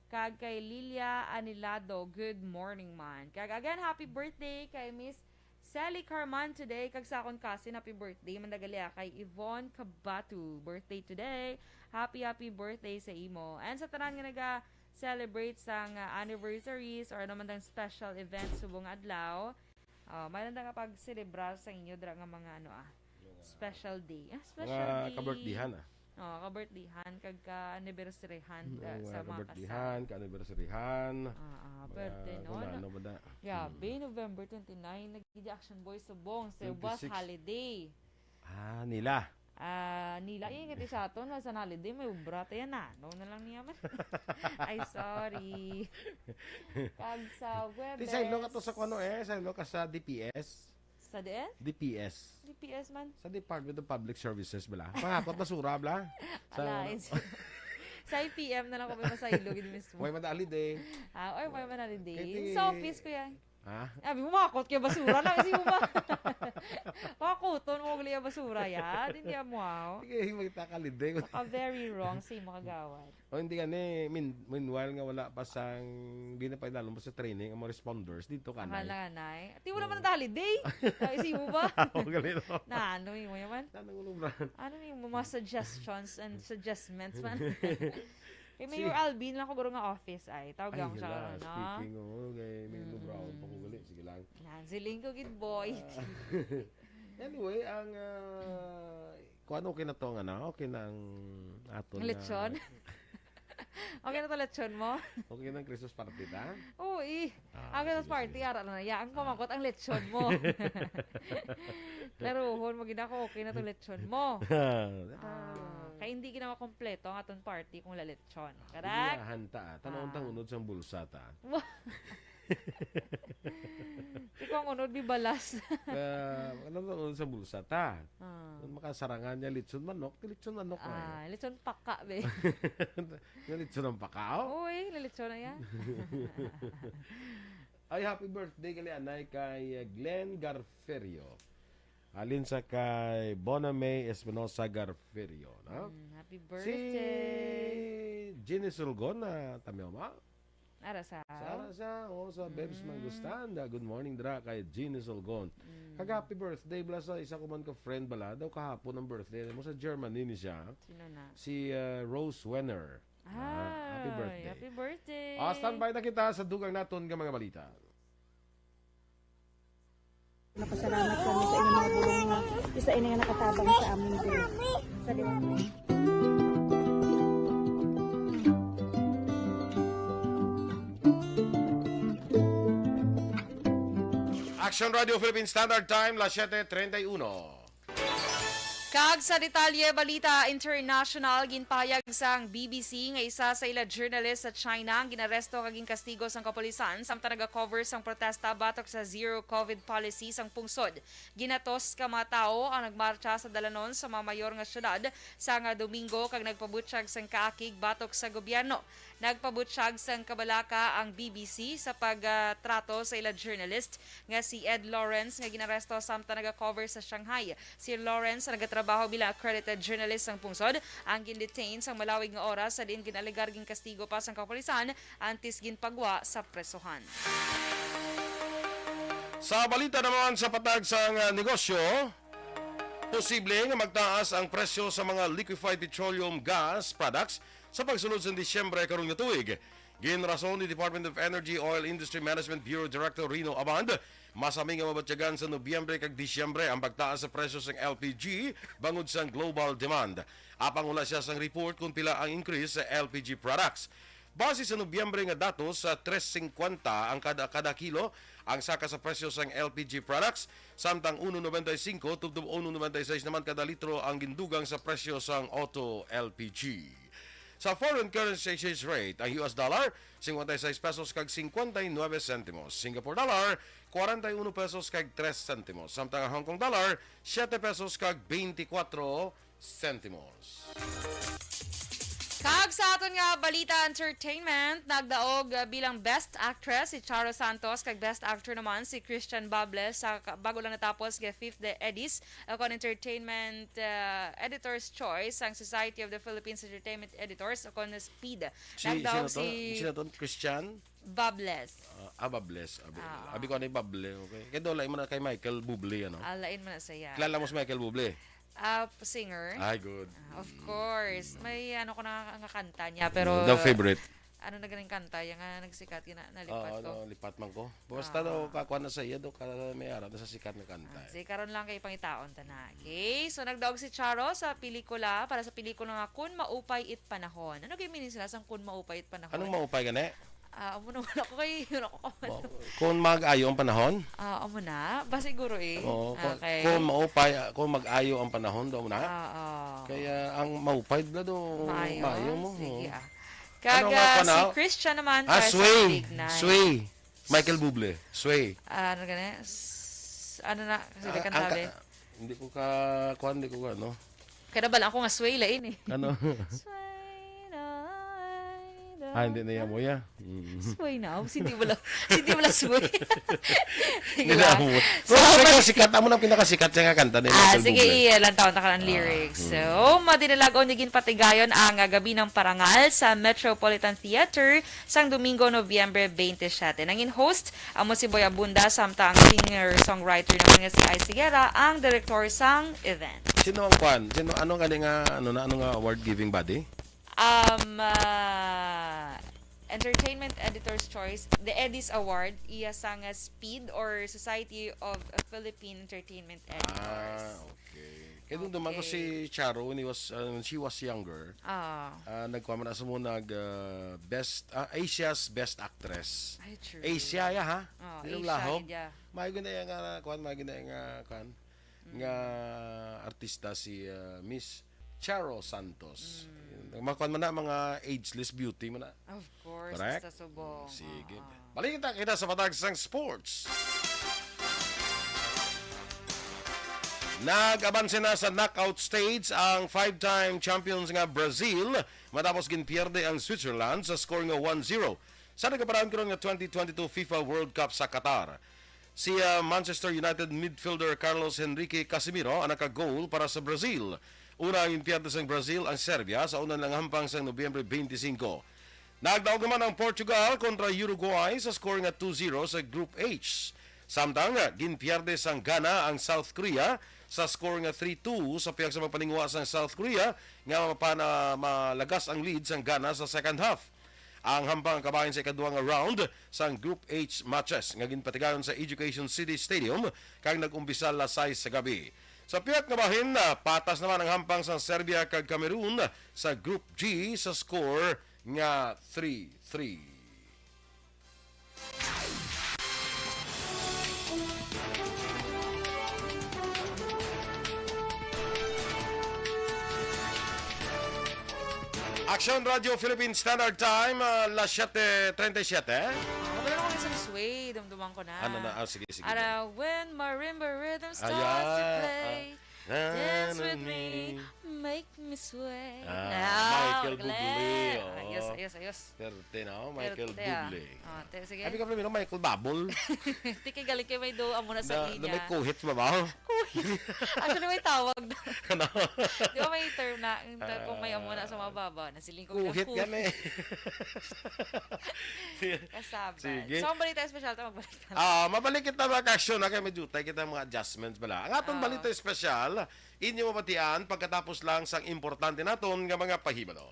Kag kay Lilia Anilado, good morning man. Kag again, happy birthday kay Miss Sally Carman today. Kag sa akon cousin, happy birthday man daw gali, ah, kay Yvonne Cabatu. Birthday today. Happy, happy birthday sa imo. And sa tanan nga naga-celebrate sang, ah, anniversaries or ano man dang special event subong adlaw, ah, may lang nga pagselebrar sa inyo dira nga mga ano, ah, Mga special day. Ah, special mga day. Kabirthdayhan, ah. Oh, kabirthdayhan, kag ka-anniversaryhan, Mm, ah, ang sa mga mga kabirthdayhan, kasal. Ka-anniversaryhan, Ah, ah, mga pwerte, no? kung Na-, ano ba na. Grabe, Mm. November twenty-nine, nag-D J Action Boy subong, sa ubas, twenty-six. Holiday. Ah, nila. Ah, nila, eh, ngati sa aton, sa holiday, may ubra, tayo na. No, na lang niya man. Ay, sorry. Kag sa Di, sa ilo ka to sa Huwebes. Kuno, eh, sa ilo ka sa D P S. Sa diin? D P S. D P S man. Sa Department of Public Services bala. Pangakot basura bala. Sa Ala, ano? It's, sa I P M na lang ko may masaylo gid mismo. Way man holiday. Ah, oy, way man holiday. Kay ti- Sa office ko yan. Ha? Abi mo, makakot kay basura na, isip mo ba? Pakuton mo gali ang basura yan. Hindi mo, aw. Sige, magtakal, hindi. Baka very wrong sa imo kagawad. O, hindi gani, mean-, meanwhile nga wala pa sang, di na pa inalom sa training ang mga responders dito, kanay. Akala, kanay. Ti, wala man Oo. ang holiday. Ay, isip mo ba? Ang galing, no? Na, ano yung, yung man? Ano yung mga suggestions and suggestments man? Kay Mayor Si Alvin lang ko guro nga office ay. Tawag Ay, lang siya, hala, no? Speaking of, kay Mayor Mm. Brown, pa ko gali. Sige lang. Nansiling ko, gid, boy. Ah, anyway, ang, ah, kung ano, okay na to, nga na, okay na ang aton Ang nga lechon? Okay na to lechon mo? Okay na ang Christmas party, ta? Oo, eh. Ah, Ang Christmas sige, party, sige. Ara na, ya. Ang Ah. pamangkot, ang lechon mo. Klaruhon mo, gid ako, okay na to lechon mo. Ah, Ah, kay hindi gid na makompleto ang aton party kung la lechon. Correct? Hindi na hanta, ah. Tan-awon Ah. ta unod sang bulsa, ta. Ikaw ang unod, bibalas. Ah, ano to, unod sang bulsa, ta? Ah. Kung makasarangan niya lechon manok, ti lechon manok na, eh. Ah, lechon paka, be. Nga lechon ang paka, oh. Uy, lechon na yan. Ay, happy birthday gali, anay, kay, uh, Glenn Garferio. Halin sa kay Bona May Espinosa Garferio, no? Mm, happy Si birthday. Jeannie Sulgon na tamiyo ma? Ara sa Sa, ara sa, oh, sa Bebs Mm. Mangustanda. Good morning, dra, kay Jeannie Sulgon. Mm. Kag happy birthday, bala, sa isa ko man ka friend, bala. Daw kahapon ang birthday mo, sa Germany ni siya. Sino na? Si, uh, Rose Wenner. Ah, happy Ay, birthday. Happy birthday. Ah, standby na kita sa dugang naton nga mga balita. Napasalamat kami sa inyong mga bulong nga isa ini nga nakatabang sa amon din. Sa liwanag. Action Radio Philippine Standard Time, las siete treinta y uno. Kag sa detalye balita international, ginpahayag sang B B C nga isa sa ila journalist sa China ang ginaresto kag ginkastigo sang kapulisan samtang naga-cover sang protesta batok sa zero covid policy sang pungsod. Ginatos ka mga tawo ang nagmartsa sa dalanon sa mga mayor nga syudad sa nga Domingo kag nagpabutyag sang kaakig batok sa gobyerno. Nagpabutyag sang kabalaka ang B B C sa pagtrato sa ila journalist nga si Ed Lawrence nga ginaresto samtang naga-cover sa Shanghai. Si Lawrence nagatrabaho bilang accredited journalist sang pungsod ang gindetain sang malawig nga oras sa diin gin-alegar ginkastigo pa sang kapulisan antes ginpagwa sa presohan. Sa balita naman sa patag sang, ah, negosyo, posible nga magtaas ang presyo sa mga liquefied petroleum gas products sa pagsulod sa Disyembre karong nga tuig. Ginrason ni Department of Energy Oil Industry Management Bureau Director Rino Abad, masami nga mabatyagan sa Nobyembre kag Disyembre ang pagtaas sa presyo sang L P G bangod sang global demand. Apang wala siya sang report kung pila ang increase sa L P G products. Base sa Nobyembre nga datos, sa tres singkwenta ang kada, kada kilo ang saka sa presyo sang L P G products, samtang uno noventa y cinco tubtob uno noventa y seis naman kada litro ang gindugang sa presyo sang auto L P G. Sa foreign currency exchange rate, ang U S dollar, cincuenta y seis pesos kag cincuenta y nueve centimos. Singapore dollar, cuarenta y uno pesos kag tres centimos. Samtang ang Hong Kong dollar, siete pesos kag veinticuatro centimos. Kag sa aton nga balita entertainment, nagdaog, ah, bilang Best Actress si Charo Santos, kag Best Actor naman si Christian Bables sa ka-, bago lang natapos nga fifth de-, Eddies, o kon Entertainment, ah, Editor's Choice sang Society of the Philippines Entertainment Editors, o kon speed. Si, Nagdaog sino to? Si, sino to? Christian? Bables. Ah, ah, Bables. Abi, Ah. abi ko ano yung Bable, okay? Kaya doon, lain mo na kay Michael Bublé, ano? Ah, lain mo na siya. Kilala mo si Michael Bublé? Ah, singer? Ay, good. Ah, of course. May ano ko na nga kanta niya, pero The favorite. Ano na ganing kanta? Yung nga nagsikat, yung na, nalipat Oo, ko. no, lipat man ko. Basta Ah. daw, kakuha na sa iya, daw, ka, may ara na sa sikat na kanta. Ah, sige, karon lang kay pangitaon ta na. Okay, so nagdaog si Charo sa pelikula, para sa pelikula nga Kun Maupay It Panahon. Ano kay meaning sila sang Kun Maupay It Panahon? Anong maupay gani? Ah, amo na wala ko kay, wala ko kabalo. Mo-, kung mag-ayo ang panahon? Ah, amo na. Ba siguro eh. Oo, kung, Okay. kung maupay, kung mag-ayo ang panahon, daw na. Oo. Kaya ang maupay, bla, do, Maayo. maayo mo. Sige, Oo. ah. Ano Kag, nga ah, pa na? si Christian naman, Ah, kaya sa Sway. Big Night. Sway. Michael Bublé. Sway. Ah, ano gani? S-, ano na? Sige, Ah, ang kantabi. ka-, hindi ko ka, kuwan, hindi ko ka, ano? Kaya bala ako nga sway, lain eh. Ano? Sway na, Ah, hindi na yan, mo, ya. Mm. Sway na. Hindi wala, hindi wala sway. Sige Hindi lang. na mo. So, Pero may kasikat, amo na pinakasikat siya nga kanta ni Ah, Michael sige, Bublé. iya lang taon, takan ang Ah, lyrics. mm. So, madinalagon ni ginpatigayon ang, ah, Gabi ng Parangal sa Metropolitan Theater sang Domingo, Nobyembre twenty-seven. Nangin host amo si Boy Abunda, samtang ang singer-songwriter naman nga si Ice Higuera ang direktor sang event. Sino ang kwan? Sino, ano gani nga, ano na, ano nga award giving body? Um, ah, Entertainment Editor's Choice, the Eddies Award, iya sang, ah, SPEED or Society of Philippine Entertainment Editors. Ah, okay. Kaya nung duman ko Okay. si Charo, when he was, uh, when she was younger, Ah. ah, nagkuha man sa mo nag, ah, best, ah, Asia's Best Actress. Ay, true. Asia, ya, ha? Oh, Hindi Asia, lahom. India. May ganda yung, ah, kwan, may ganda yung, ah, kwan, Mm. nga artista si, ah, Miss Charo Santos. Mm. Mga kwan man na, mga ageless beauty man na. Of course, Correct? basta subong. Sige. Oo. Balita kita sa Patagsang Sports. Nag-abanse na sa knockout stage ang five-time champions nga Brazil matapos ginpierde ang Switzerland sa score nga one zero sa nagapanahon karon nga twenty twenty-two FIFA World Cup sa Qatar. Si, ah, Manchester United midfielder Carlos Henrique Casemiro ang naka-goal para sa Brazil. Una ang ginpierde sang Brazil ang Serbia sa una nilang hampang sang Nobyembre twenty-five. Nagdaog naman ang Portugal kontra Uruguay sa score nga two zero sa Group H. Samtang, ah, ginpierde sang Ghana ang South Korea sa score nga three two sa pihak sa magpaninguha sang South Korea nga mapana-, malagas ang lead sang Ghana sa second half. Ang hampang kabahin sa ikaduha nga round sang Group H matches nga ginpatigayon sa Education City Stadium kag nag-umpisa las sais sa gabi. Sa pihak nga bahin, ah, patas naman ang hampang sang Serbia kag Cameroon sa Group G sa score nga three three. Aksyon Radio Philippine Standard Time, ah, las siete treinta y siete. Ah, wala na ko isang sway, dumduman ko na. Ano na? Ah, sige, sige. Ara, when marimba rhythm starts to Ayan, play, ah, dance with me, make me sway. Ah, Ah, Michael galing. Bublé, oh. Ayos, ayos, ayos. Perte, no? Michael Perte, ah. Bublé. Oh, te, sige. Abi ka, primero, Michael Bubble. Di kay galing kay may do, amo na sa Na, na linya. May kuhit ba ba? Kuhit. Actually, may tawag na. Ano? Di ba may term na, yung term kung may amo na sa mga baba, nasiling ko bilang Kuhit kuhit. Yan eh. Kasabal. Sige. So, ang balita espesyal, ta, magbalik na lang. Ah, mabalik kita, mga ka-aksyon, na kay may jutay kita mga adjustments bala. Ang aton Ah. balita espesyal, inyo mabatian pagkatapos lang sang importante naton nga mga pahibalo.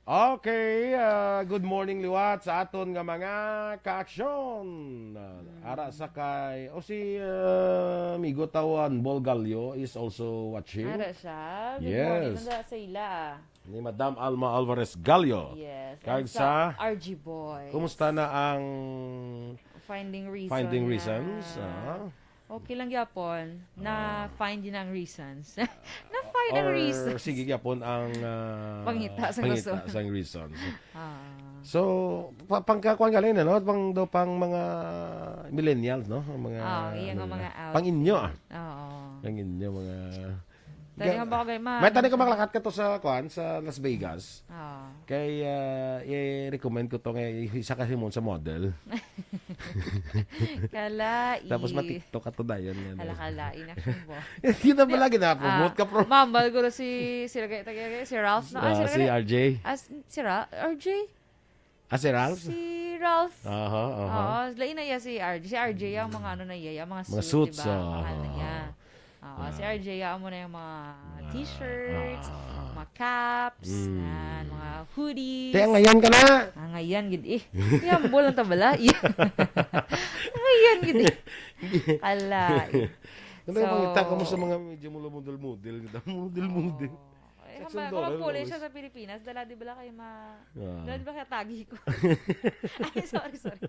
Okay, ah, good morning liwat sa aton nga mga ka-aksyon. Ah, ara sa kay, o si, ah, Migo Tawan Bolgalyo is also watching. Ara siya. Good morning Yes. nanda sa ila. Ni Madam Alma Alvarez Gallo. Yes. Kag And sa sa R G Boy. Kumusta na ang Finding reason Finding na. reasons? Ah. Okay lang gyapon na Ah. find din ang reasons. Na find ang Or reasons. sige gyapon ang, ah, Pangita sa pangita gusto. sang reasons. Ah. So, pa, pangkakuan galing na, no? Pang, do, pang mga millennials, no? Ang mga, Ah, iya nga ano, mga pang inyo, ah. outfit. Oo. Pang inyo, mga Tani Ga-, nga ba kay ma-, may tani ko makalakat ka to sa, kuan, sa Las Vegas. Oo. Kay, ah, i-recommend ko to nga isa ka himon sa model. Kalai. Tapos ma-TikTok ka to dayon nga, Hala, no? kalai na siya, bo. Yun ang Di, pala, ginapromote ah, ka, pro. Ma'am, bago na si, si, si, si Ralph, no? Ah, Ah, si si Ralph. R J. Ah, si, si Ra-, R J? Ah, si Ralph? Si Ralph. Aha, aha. Oo, lain na iya si R J. Si R J, ang mga ano na iya, ang mga Mga suit, suits, diba? Ang mahal na aha. iya. Oo, si Ah. R J, amo na yung mga Ah, t-shirts, ah, ah. mga caps, Mm. yan, mga hoodies. Te, ang ngayan ka na. Ah, ngayan, gid eh. Yambol ang tabala. Ngayan, gid eh. Kala. Ano yung So, pangita ka mo sa mga medyo mula model-model? Model-model. Oo. Ay, Sex hamba, and Dora, kung puli always. siya sa Pilipinas, dala di bala kay ma-, Ah. dala di bala kay tagi ko. Ay, sorry, sorry.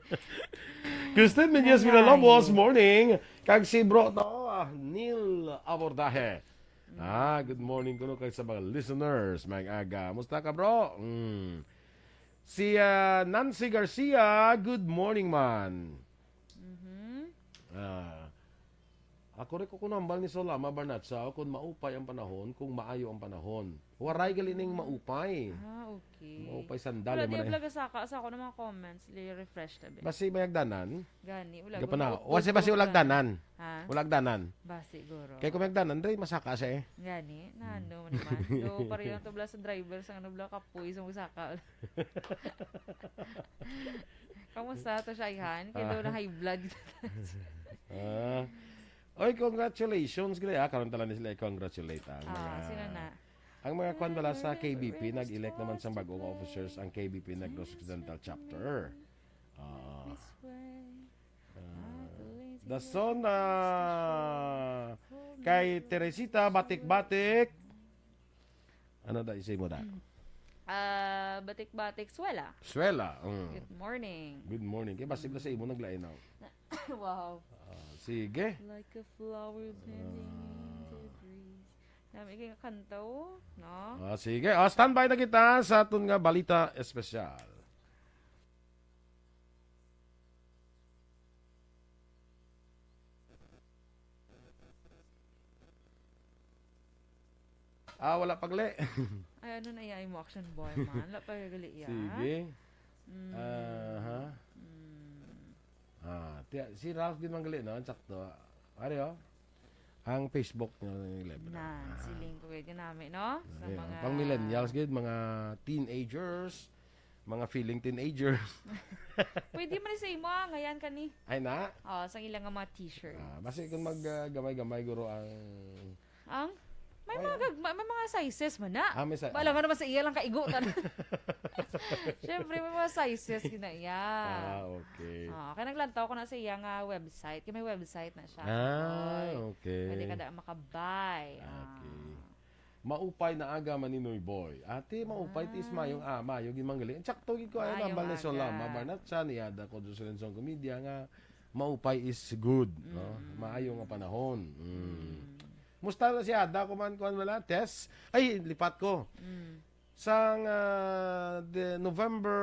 Kristen Menyes Nanay. Villalobos, morning. Kag si bro to, ah, Neil Abordahe. Mm. Ah, good morning kuno kay sa mga listeners. Maayong aga. Musta ka, bro? Mm. Si, ah, Nancy Garcia, good morning, man. Mhm. Ah, Ako rin ko kunambal ni Solama Barnatsa kung maupay ang panahon, kung maayo ang panahon. Waray gali ning maupay. Ah, okay. Maupay sandali Wala man di ay. Vlog sa ka, sa ako ng mga comments, li-refresh na ba? Basi may agdanan? Gani, wala Gapana-, guro. Wasi, basi Tutok wala lang. Agdanan. Ha? Wala agdanan. Ba, siguro. Kaya kung may agdanan, dre, masaka siya eh. Gani, na Hmm. ano man naman. Do, pareho lang to bala sa driver, sa ano bala, kapoy, sa magsaka. Kamusta to siya, Ihan? Kaya daw Ah. na high blood. Ah. Oy, congratulations, gali, ah. Karon tala ni sila i-congratulate ang Ah, mga, sino na? ang mga kwan bala sa K B P, nag-elect naman sang bagong officers ang K B P Negros Occidental Chapter. Ah. Ah. Dason na kay Teresita Batik-Batik. Ano da isay mo da? Ah, batik-batik, Swela. Swela, mm. Good morning. Good morning. Kay basi bala sa imo naglain, oh. Wow. Ah, sige. Like a flower bending in the breeze. Nami kay kanta, oh, no? Ah, sige. Ah, standby na kita sa aton nga balita espesyal. Ah, wala pa gali. Ay, ano na iya imo action boy man? Wala pa gali iya. Sige. Mm. Aha. Mm. Ah, tiya-, si Ralph gid man gali, no? Sakto. Ari, oh. Ang Facebook niya, eleven. Nan, Ah. siling ko gid nami, no? Sa Ayun. mga Pang millennials gid, mga teenagers, mga feeling teenagers. Pwede man sa imo, ah, ngayan ka ni. Ay na? Oh, sa ilang nga mga t-shirts. Ah, basi kung mag, ah, gamay-gamay guro ang Ang? May Ay, mga ah. gag-, may, may mga sizes man na. Ah, may sa- Wala man naman sa iya lang kaigo, tan-, Siyempre, may mga sizes gid na iya. Ah, okay. Ah, kaya naglantaw ko na sa iya nga website. Kaya may website na siya. Ah, Oy, okay. Pwede ka na makabay. Ah. Okay. Maupay na aga, Maninoy Boy. Ate, maupay, ti is Ah. mayong, ah, mayo gid man gali. Sakto gid ko, ay, Mayong nambal ni aga. Solama Barnatsa, ni Ada ko sa Lensong Komedia nga maupay is good, no? Mm. Maayo nga panahon. Mm. Mm. Musta na si Ada? Kuman, kuman wala? Test? Ay, lipat ko. Mm. Sang, ah, the November,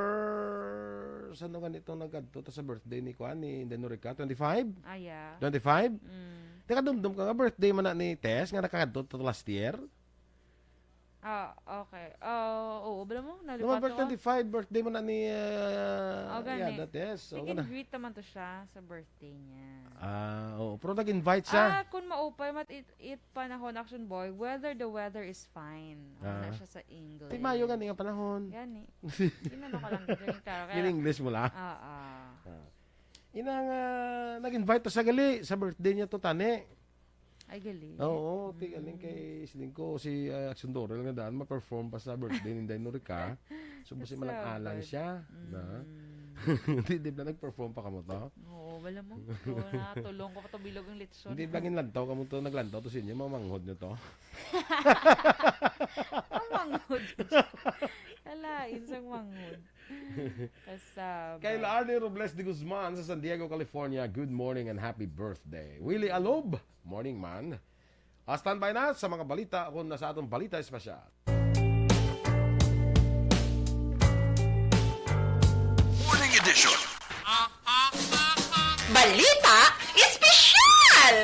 saan na ganito nagkadto? Ta sa birthday ni kuan, ni Inday Norica, twenty-five? Ah, yeah. Twenty-five? Mm. Nakadumdum ka nga birthday man na ni Tess nga nakakadto to last year? Ah, okay. Ah, oo, bala mo, nalipat November ko. twenty-five, birthday man na ni, ah, Oh, gani. Yada Tess. So, Meet and kana. greet naman to siya sa birthday niya. Ah, oo. Pero nag-invite siya. Ah, kung maupay, mat-, it, it panahon, action boy, whether the weather is fine. Ano na Ah. siya sa English? Ti mayo gani nga panahon. Gani. Inano ko lang, dyan yung klaro. Kaya In English mo lang? Oo. Ah. Ina nga, nag-invite to sa gali, sa birthday niya to, tani. Ay, galing. Oo, ti-, galing kay siling ko, si, ah, Action Dora lang na daan, ma-perform pa sa birthday ni Inday Norica. So, basi Kasabay. Malang-alang siya, na? Mm. Di, di ba nag-perform pa kamo to? Oo, wala mo. Oo, natulong ko pa to bilog ang litson. Hindi ba ginlantaw kamo to? Naglantaw to sa inyo? Mamanghod nyo to? Ang manghod. Kalain sang manghod. Kasabay. Kay Arnie Robles de Guzman sa San Diego, California, good morning and happy birthday. Willie Alob, morning man. Ah, standby na sa mga balita, kung nasa atong balita espesyal. Morning edition. Balita espesyal!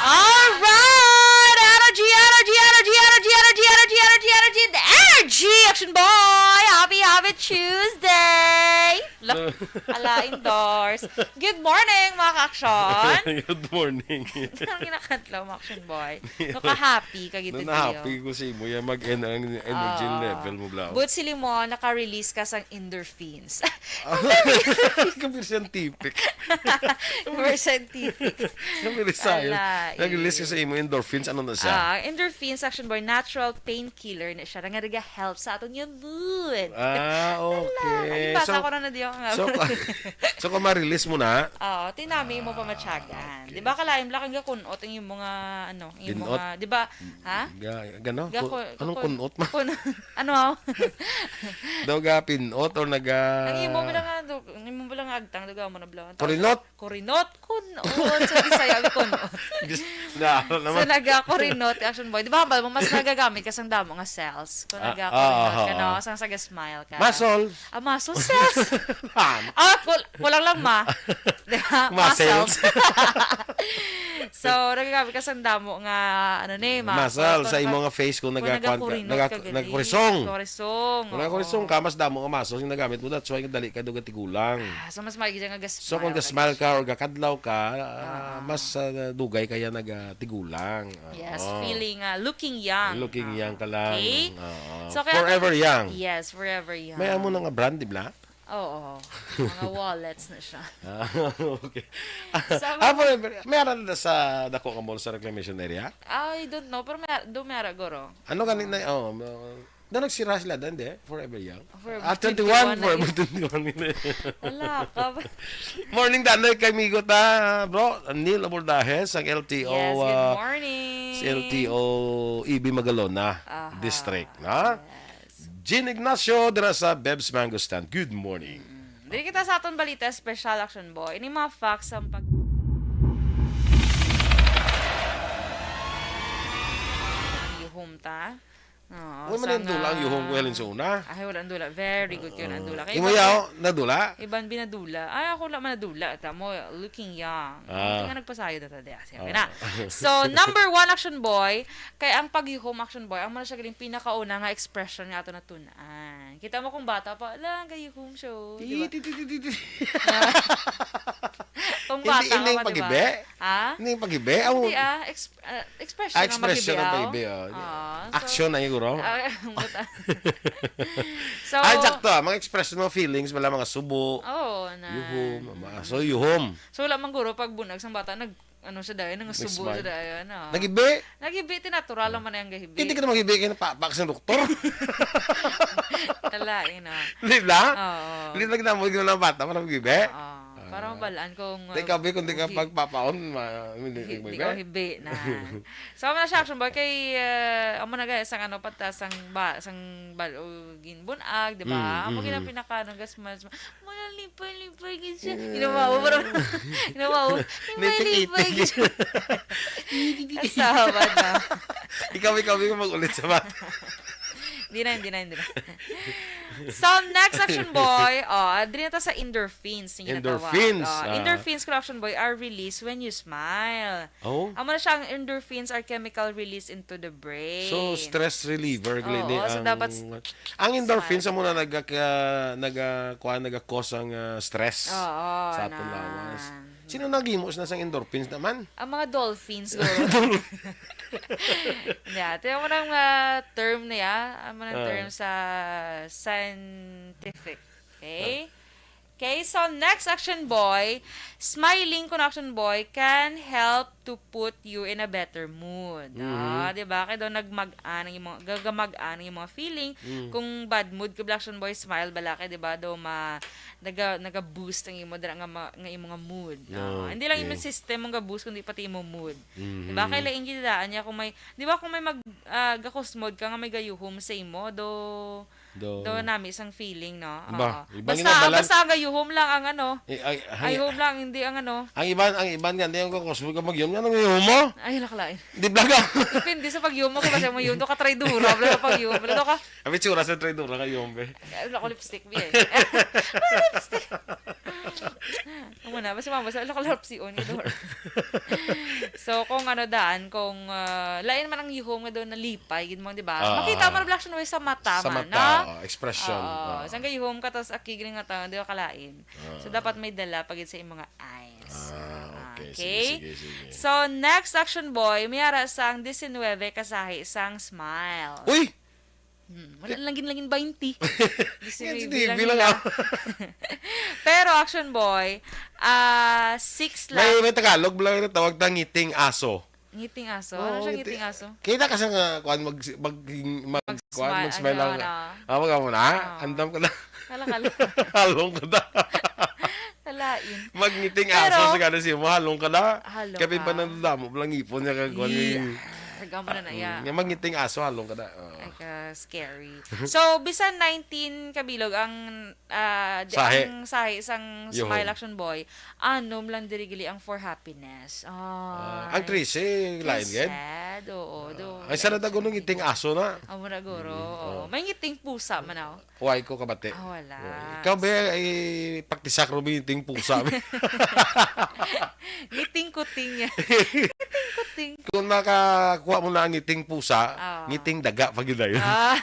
Alright! Energy, energy, energy, energy, energy, energy, energy, energy, energy, the energy, Action Boy! Happy, happy Tuesday! Look, ala, indoors. Good morning, mga ka-action. Good morning. Ang ginakantlaw mo, Action Boy. No, ka-happy ka gid. No, na-happy ko sa imo. Yan, mag-en ang energy Oo. Level mo, Blau. But si Limon, naka-release ka sang endorphins. Kabir scientific. More scientific. Kabir science. Ala, Nag-release ka eh. Sa imo endorphins. Ano na siya? Ah, endorphins, Action Boy, natural painkiller na siya. Nga naga-help sa aton yung mood. Ah, okay. Ala, ay, basa So, ko na na diyo nga. So, so kung ma-release mo na, Oo, tinami mo pa matyagan. Ah, okay. Di ba, kalain lang ang gakunot ang imo nga, ano, imo Pinot? Nga, di ba, ha? Ga-, gano? Ga-, Ku-, anong kun-, kunot, ma? Kun-, ano, aw? Daw ga pinot or naga- Ang imo mo lang nga, do-, ang imo mo lang nga agtang, daw ga mo na blanco. Kurinot? Kurinot, kunot. Sa Bisaya, kunot. Diyos, na, ano So, naman? Naga kurinot, Action Boy. Di ba, hambal mo, mas nagagamit ka sang damo nga cells. Kung Ah, naga ah, kurinot ah, ka, no? ah. Sang saga-smile ka. Muscle. Ah, muscle cells. Tama. Ah, kul-, kulang lang, ma. Di ba? Muscles. Muscles. So, nagagamit ka sang damo nga, ano ni, muscle. Muscle, sa Kung imo nag-, nga face, kung kung nagakuan ka, nagakurinot naga-, ka, gani. Nagkurisong. Kurisong, Kung oo. Nagkurisong ka, mas damo nga muscles yung nagamit mo. That's why dali ka daw gatigulang. Ah, so, mas maigi siya nga ga-smile So, kung ka, ga-smile ka or gakadlaw ka, ah, Ah. mas, ah, dugay kaya nagatigulang. Ah, Yes, oo. Feeling, ah, looking young. Looking Ah, young ka lang. Okay? Oo. So, kaya Forever young. Yes, forever young. May amo na nga brand, di ba? Oo. Mga wallets na siya. Ah, okay. So, Ah, mga forever. May ara na sa dako nga mall sa reclamation area? I don't know, pero may, do may ara, guro. Ano gani na, oh, ma-, na nagsira sila dan, di? Forever Young? Forever Ah, twenty-one, twenty-one. Forever twenty-one. Wala ka ba? Morning, Danay, kay migo ta, bro. Neil Abordajes, ang L T O, Yes, good ah, morning. Si L T O E B Magalona Aha. District, na? Yes. Jean Ignacio, dira sa Beb's Mango Stand. Good morning. Mm. Diri kita sa aton balita, special, Action Boy. Ini mga facts ang pag- Yuhom ta. Oo, Uy, sa man yung dula ang nga yuhom ko, Helen, sa una. Ay, wala ang dula. Very good yun, ang dula. Kay Imo iban yaw, nadula? Iban binadula. Ay, ako wala man nadula. Tamo, looking young. Ah. Ang nga nagpasayod na ta, di, ah, sige Ah. na. So, number one, Action Boy, kay ang pagyuhom, Action Boy, ang muna siya galing pinakauna nga expression nga ato natun-an. Kita mo kung bata pa, "Ala, ang gayuhom siya, oh," di ba? Ti, ti, ti, ti, ti, ti. Kung Hindi, bata hindi ka yung pa, di ba? Pag-ibe? Ha? Hindi yung pag-ibe? Ang Hindi, ah, ex-, ah, expression Ah, ang expression ang magibi, pag-ibe, oh. Ah, so, Action na siguro. Ah, ang buta. So, Ay, sakto, ah. Mga expression, mga feelings, wala mga subo. Oo, na. Yuhom, ama. So, yuhom. So, wala man guro pag bunag sang bata, nag-, ano siya dayon, nang subo Nag-smile. Siya dayon, ah. Nagibi? Nagibi, ti natural naman ang gahibi. Hindi ka na magibi, kaya napapak sa doktor. Talain, ah. Di ba? Oo. Hindi na ginamot, ginamot ng bata, para magibi. Oo. Para Ah. mabalaan kung, Di ka, uh, bi, kung di ka hi-, pagpapaon, ma-, hindi, hi-, hindi di ka ka hibi na. So, amo na siya, Action Boy, kay, uh, amo na, guys, ang ano, patas, ang ba-, sang bal-, o, ginbunag, di ba? Mm, Amo mm. Gina pinaka, ano, gas, mas, mas, malipay-lipay, gid siya. Mm. Ginawa mo, parang, ginawa mo, Nitik-itik. Lipay-lipay, gid siya. Asawa na. Ikaw, ikaw, ikaw mag-ulit sa bata. Di na, di na, di na. So, next, Action Boy, oh, diri na ta sa endorphins, yung ginatawag. Endorphins, Oh, ah. Endorphins, Action Boy, are released when you smile. Oh? Amo na siya, ang endorphins are chemical release into the brain. So, stress reliever, Oo, gini so ang, dapat s-, ang endorphins, smile. Amo na nagaka-, naga-, kuha, naga-cause ang, ah, stress Oo, sa aton na. Lawas. Sino naghimo na sang endorphins naman? Ang mga dolphins, siguro. Dol- Yeah, ito yung mga term na ya. Ang mga Ah. Term sa scientific. Okay? Ah. Okay, so next, Action Boy, smiling kuno, Action Boy, can help to put you in a better mood. Mhm. Ah, di ba? Kaya daw nagmag-an ang imong, gagamag-an ang imong feeling. Mm. Kung bad mood ka, Action Boy, smile bala kay, di ba? Daw ma, naga, naga-boost ang imo dira nga, ma, nga imo nga mood. Ah, hindi lang Okay. immune system ang ga-boost, kundi pati imo mood. Di ba? Mhm. Kaya lain gid daan niya kung may, di ba, kung may mag, ah, gakusmod ka nga may gayuhom sa imo, do, Do. do nami sang feeling, no? Ba, Oo. iba Basta, nga balan- basta ang gayuhom lang ang ano. Eh, ay, ay, Ay, home lang, hindi ang ano. Ang iban, ang iban nga, hindi ang gakusmod ka mag-yum, nga nang yum mo? Ay, laklain. Di blaga. Depende sa pag-yum mo, kung basta mo yum, do ka traidura, bla ka pag-yum, bla ka. Abi, tsura sa traidura ka, yum, be. Ay, wala ko lipstick, bi, eh. Wala lipstick. Amo na, basta mama, sa wala ko lipstick, on, idor. So, kung ano daan, kung, ah, lain man ang yuhom nga doon nalipay, gid mo, di ba? Ah, Makita ah. mo na black siya sa mata Sa man, mata, no? oh, expression. Oo. Ah. Isang gayuhom ka, tas akig rin nga ta, di ba, kalain. So, Ah. dapat may dala pa gid sa imong mga eyes. Ah, okay. Sige, Okay. sige, sige. So, next, Action Boy, may ara sang diecinuebe kasahi sang smile. Uy! Hmm, wala lang gid, lang gid twenty. Diecinuebe Hindi, lang bilang nila. ako. Pero, Action Boy, ah, six lang. May, may Tagalog lang na tawag na ngiting aso. Ngiting aso? Ano Oo, siya, ngiti-, ngiting aso? Kita ka sa nga, kuwan, mag, mag, mag, Mag-smile, kuwan, mag-smile ano, lang. ano? Ah, wag mo na. Oo. Andam ka na. Kala-kala. Halong ka na. Kalain. Magngiting Pero aso sa gana siya mo, halong ka na. Halong Kapit pa ka. nang damo, walang ipon niya, kag, kuwan, Yee. yung, Gamo na na, ah, yeah. yung magngiting aso, halong ka na. Oo. Ay, ka, scary. So, bisan nineteen kabilog ang, ah, di, Sahi. ang sahi sang Yuhom. Smile, Action Boy, anom lang diri gali ang for happiness. Ah, ang Ay. trese, lain, gid? Trese, oo, do. Ay, sana daw gunong ngiting aso na. Amo na, guro, Mm, oo. oo. May ngiting pusa man, oh. Why ko kabati? Ah, wala. Why? Ikaw, be, ay, praktisak, Ruby, ngiting pusa, be. Ngiting kuting. Ngiting kuting. Kung makakuha mo na ang ngiting pusa, Ah. ngiting daga pa gid dayon. Ah.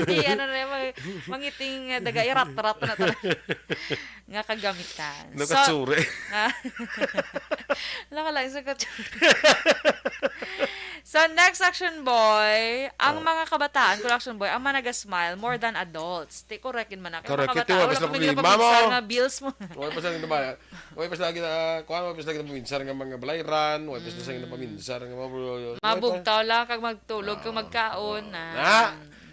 Di, ano na yung mga, mangiting, ah, daga, irat-rat na talaga. Nga kagamitan. So, Nakatsure. Ah. Wala ka lang sa katsure. So, next, Action Boy, ang Oh. mga kabataan, kung Action Boy, ang mga nag-smile more than adults. Ti, correct yun man na. Kaya Correct. mga Ito, kabataan, wala wala sila kami problema ginapaminsan mo. nga bills mo. Wala pa sila ginabayad. Wala pa sila gina-, kuwan, wala pa sila ginapaminsan nga mga balayran, wala pa sila Mm. ginapaminsan nga mga bro-, wala pa. Mabugtaw lang kag magtulog kag Ah, magkaon ah. na. Na.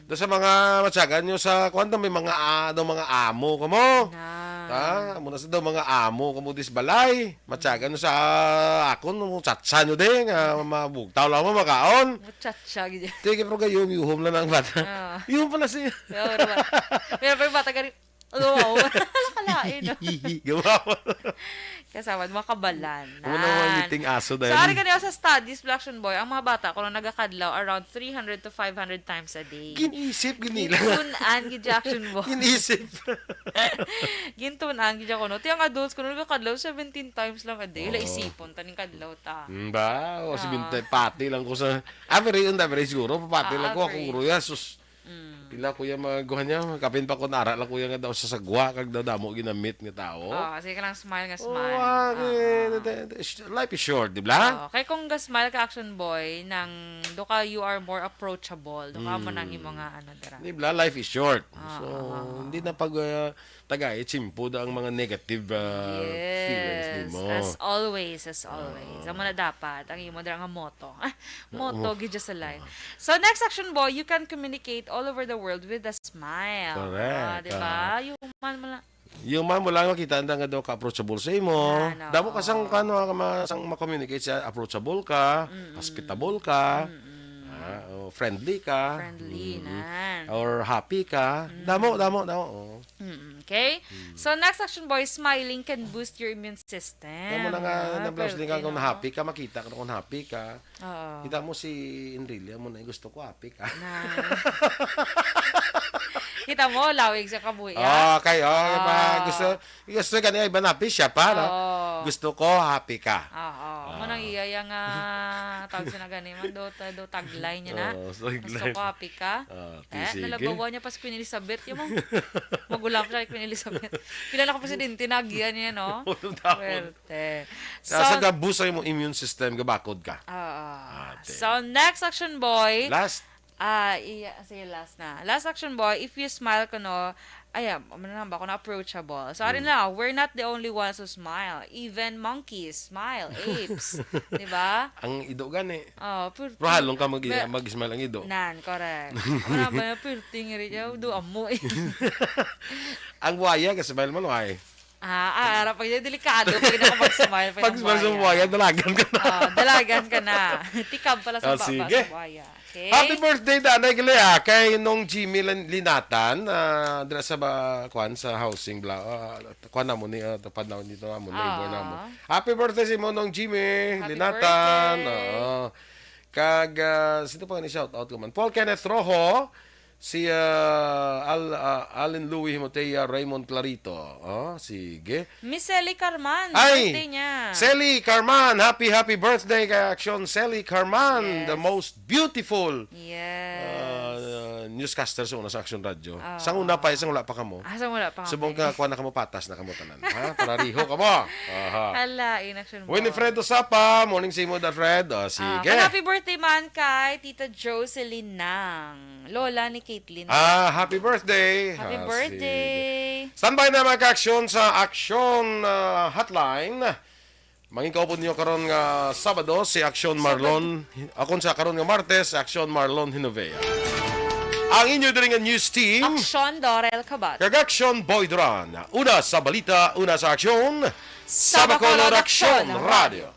Do sa mga matyagan nyo sa, kuwan daw, may mga, ah, daw mga amo kamo. Na. Ha? Amo na sa daw mga amo kamo dis balay. Matyagan nyo sa, ah, akon, mo tsatsa nyo din, nga mabugtaw lang mo, makaon. Muchacha, gid. Sige, pero kayo, yuhom lang ang bata. Ah. Yuhom pala siya. Pero, pero, pero bata gani, Ano, wow. Kalain, no? Gawa. Kasama, mga kabalan. Ano na mga ngiting aso So, dahil? ari ka niya sa studies, Black Action Boy, ang mga bata, kung nagakadlaw, around three hundred to five hundred times a day. Ginisip, ginila. Gintunan, gid, Action Boy. Ginisip. Gintunan, gid, ako, no? Ti ang adults, kung nagakadlaw, seventeen times lang a day. Hala, Oo. isipon, taning kadlaw, ta. Mm, ba? O, si Ah. Bintay, pati lang ko sa, average, on average, siguro, pati Ah, lang ko, ako, average. Kuya, sus. Mm. Pila, kuya, mga guhan niya? Kapin pa ko nara lang, kuya, nga daw sa sagwa, kag daw damo ginamit nga tao. Oh, sige ka lang, smile nga Oh, smile. ah, Oo. eh, the, the, the, sh-, life is short, di ba? Oh, kay kung ga-smile ka, Action Boy, nang do ka, you are more approachable. Do ka mo Mm. nang imo nga, ano, dira. Di ba? Life is short. Ah, So, ah, ah. hindi na pag, uh, tagay, tsimpo da ang mga negative, uh, Yes, feelings nimo. as always, as always. Ah. Amo na dapat ang imo dira nga motto. Ah, motto, Oo. gid sa life. Ah. So, next, Action Boy, you can communicate all over the world with a smile. Correct. Ah, di ba? Ah. Yung man mo lang. Yung man mo lang makita, anda nga daw ka-approachable sa imo. Yan, Damo ka sang, oo. kano, ka ma-, sang ma-communicate siya, approachable ka, Mm-mm. hospitable ka, Mm-mm. ah, o friendly ka. Friendly, Mm-mm. nan. Or happy ka. Mm. Damo, damo, damo. Oo. Mm, okay? Mm. So, next, Action Boy, smiling can boost your immune system. Kaya mo na nga, Ah, na-, pwerte, kung no? happy ka, makita ka na kung happy ka. Oo. Kita mo si Enrilia mo na, gusto ko happy ka. Na. Kita mo, lawig sa kabuhi, ah. Ah, okay, oh, Ah. gusto, gusto ka niya, iba na happy siya pa, no? Oo. Gusto ko happy ka. Oo. Ah. Mo nang iya, iya nga, tawag siya na gani, man, do, do, tagline niya na. Oo, so, Gusto tagline. ko happy ka. Ah, Eh, Sige. nalabawan niya pa si Queen Elizabeth, yung mga magulang siya kay Queen Elizabeth. Pila na ka presidente na agian niya, no? Ano daw? Pwerte. Sa, So, sa gabus sa imong immune system, gabakod ka. Oo. Ate. So, next, Action Boy. Last. Ah, iya, sige, last na. Last action, boy, if you smile ka, no, ay, ah, ano na ba, kung approachable. So, ano na, we're not the only ones who smile. Even monkeys smile, apes. Di ba? Ang ido gani. Oh, purty. Pero halong ka mag- mag-smile ang ido. Nan, correct. Ano ba na purty nga rin? Do amo eh. Ang buaya, ka-smile man, why? Ah, ah, ara, pag delikado, pag na mag-smile, Pag-smile sa buaya, dalagan ka na. Oh, dalagan ka na. Tikab pala sa Ah, ba- sige. sa buaya. Okay? Happy birthday, Danay Galea, kay Nong Jimmy Lin- Linatan, ah, dira sa ba, kwan, sa housing bla, ah, kwan namo ni, ah, tapad namo dito namo, neighbor Ah. namo. Happy birthday si mo, Nong Jimmy Happy Linatan. birthday. Oo. Kag, ah, sino pa ni shout out ko man? Paul Kenneth Rojo, si ah, Al, ah, Allen Louis Himotea, Raymond Clarito. Oh, sige. Miss Sally Carman, Ay! birthday niya. Sally Carman, happy, happy birthday kay Action Sally Carman, Yes. the most beautiful Yes. uh, newscaster sa una sa Action Radio. Ah. Sang una pa, isang wala pa kamo. Ah, sang wala pa Subong kami. ka, kuha na kamo patas na kamo tanan. Ha? Para riho kamo. Aha. Hala, in action, boy. Winifred Osapa, morning sa imo, da Fred. Oh, Ah, sige. kag happy birthday man kay Tita Jocelyn Nang, lola ni Caitlyn. Ah, happy birthday. Happy Ah, birthday. Sige. Standby na, mga ka-aksyon, sa Action ah, Hotline. Mangin kaupod niyo karon nga Sabado si Action Marlon, akon sa karon nga Martes, si Action Marlon Hinovea. Ang inyo diri nga news team, Action Dorel Kabat. kag Action Boy Duran. Una sa balita, una sa aksyon, Sa Bacolod Action Radio.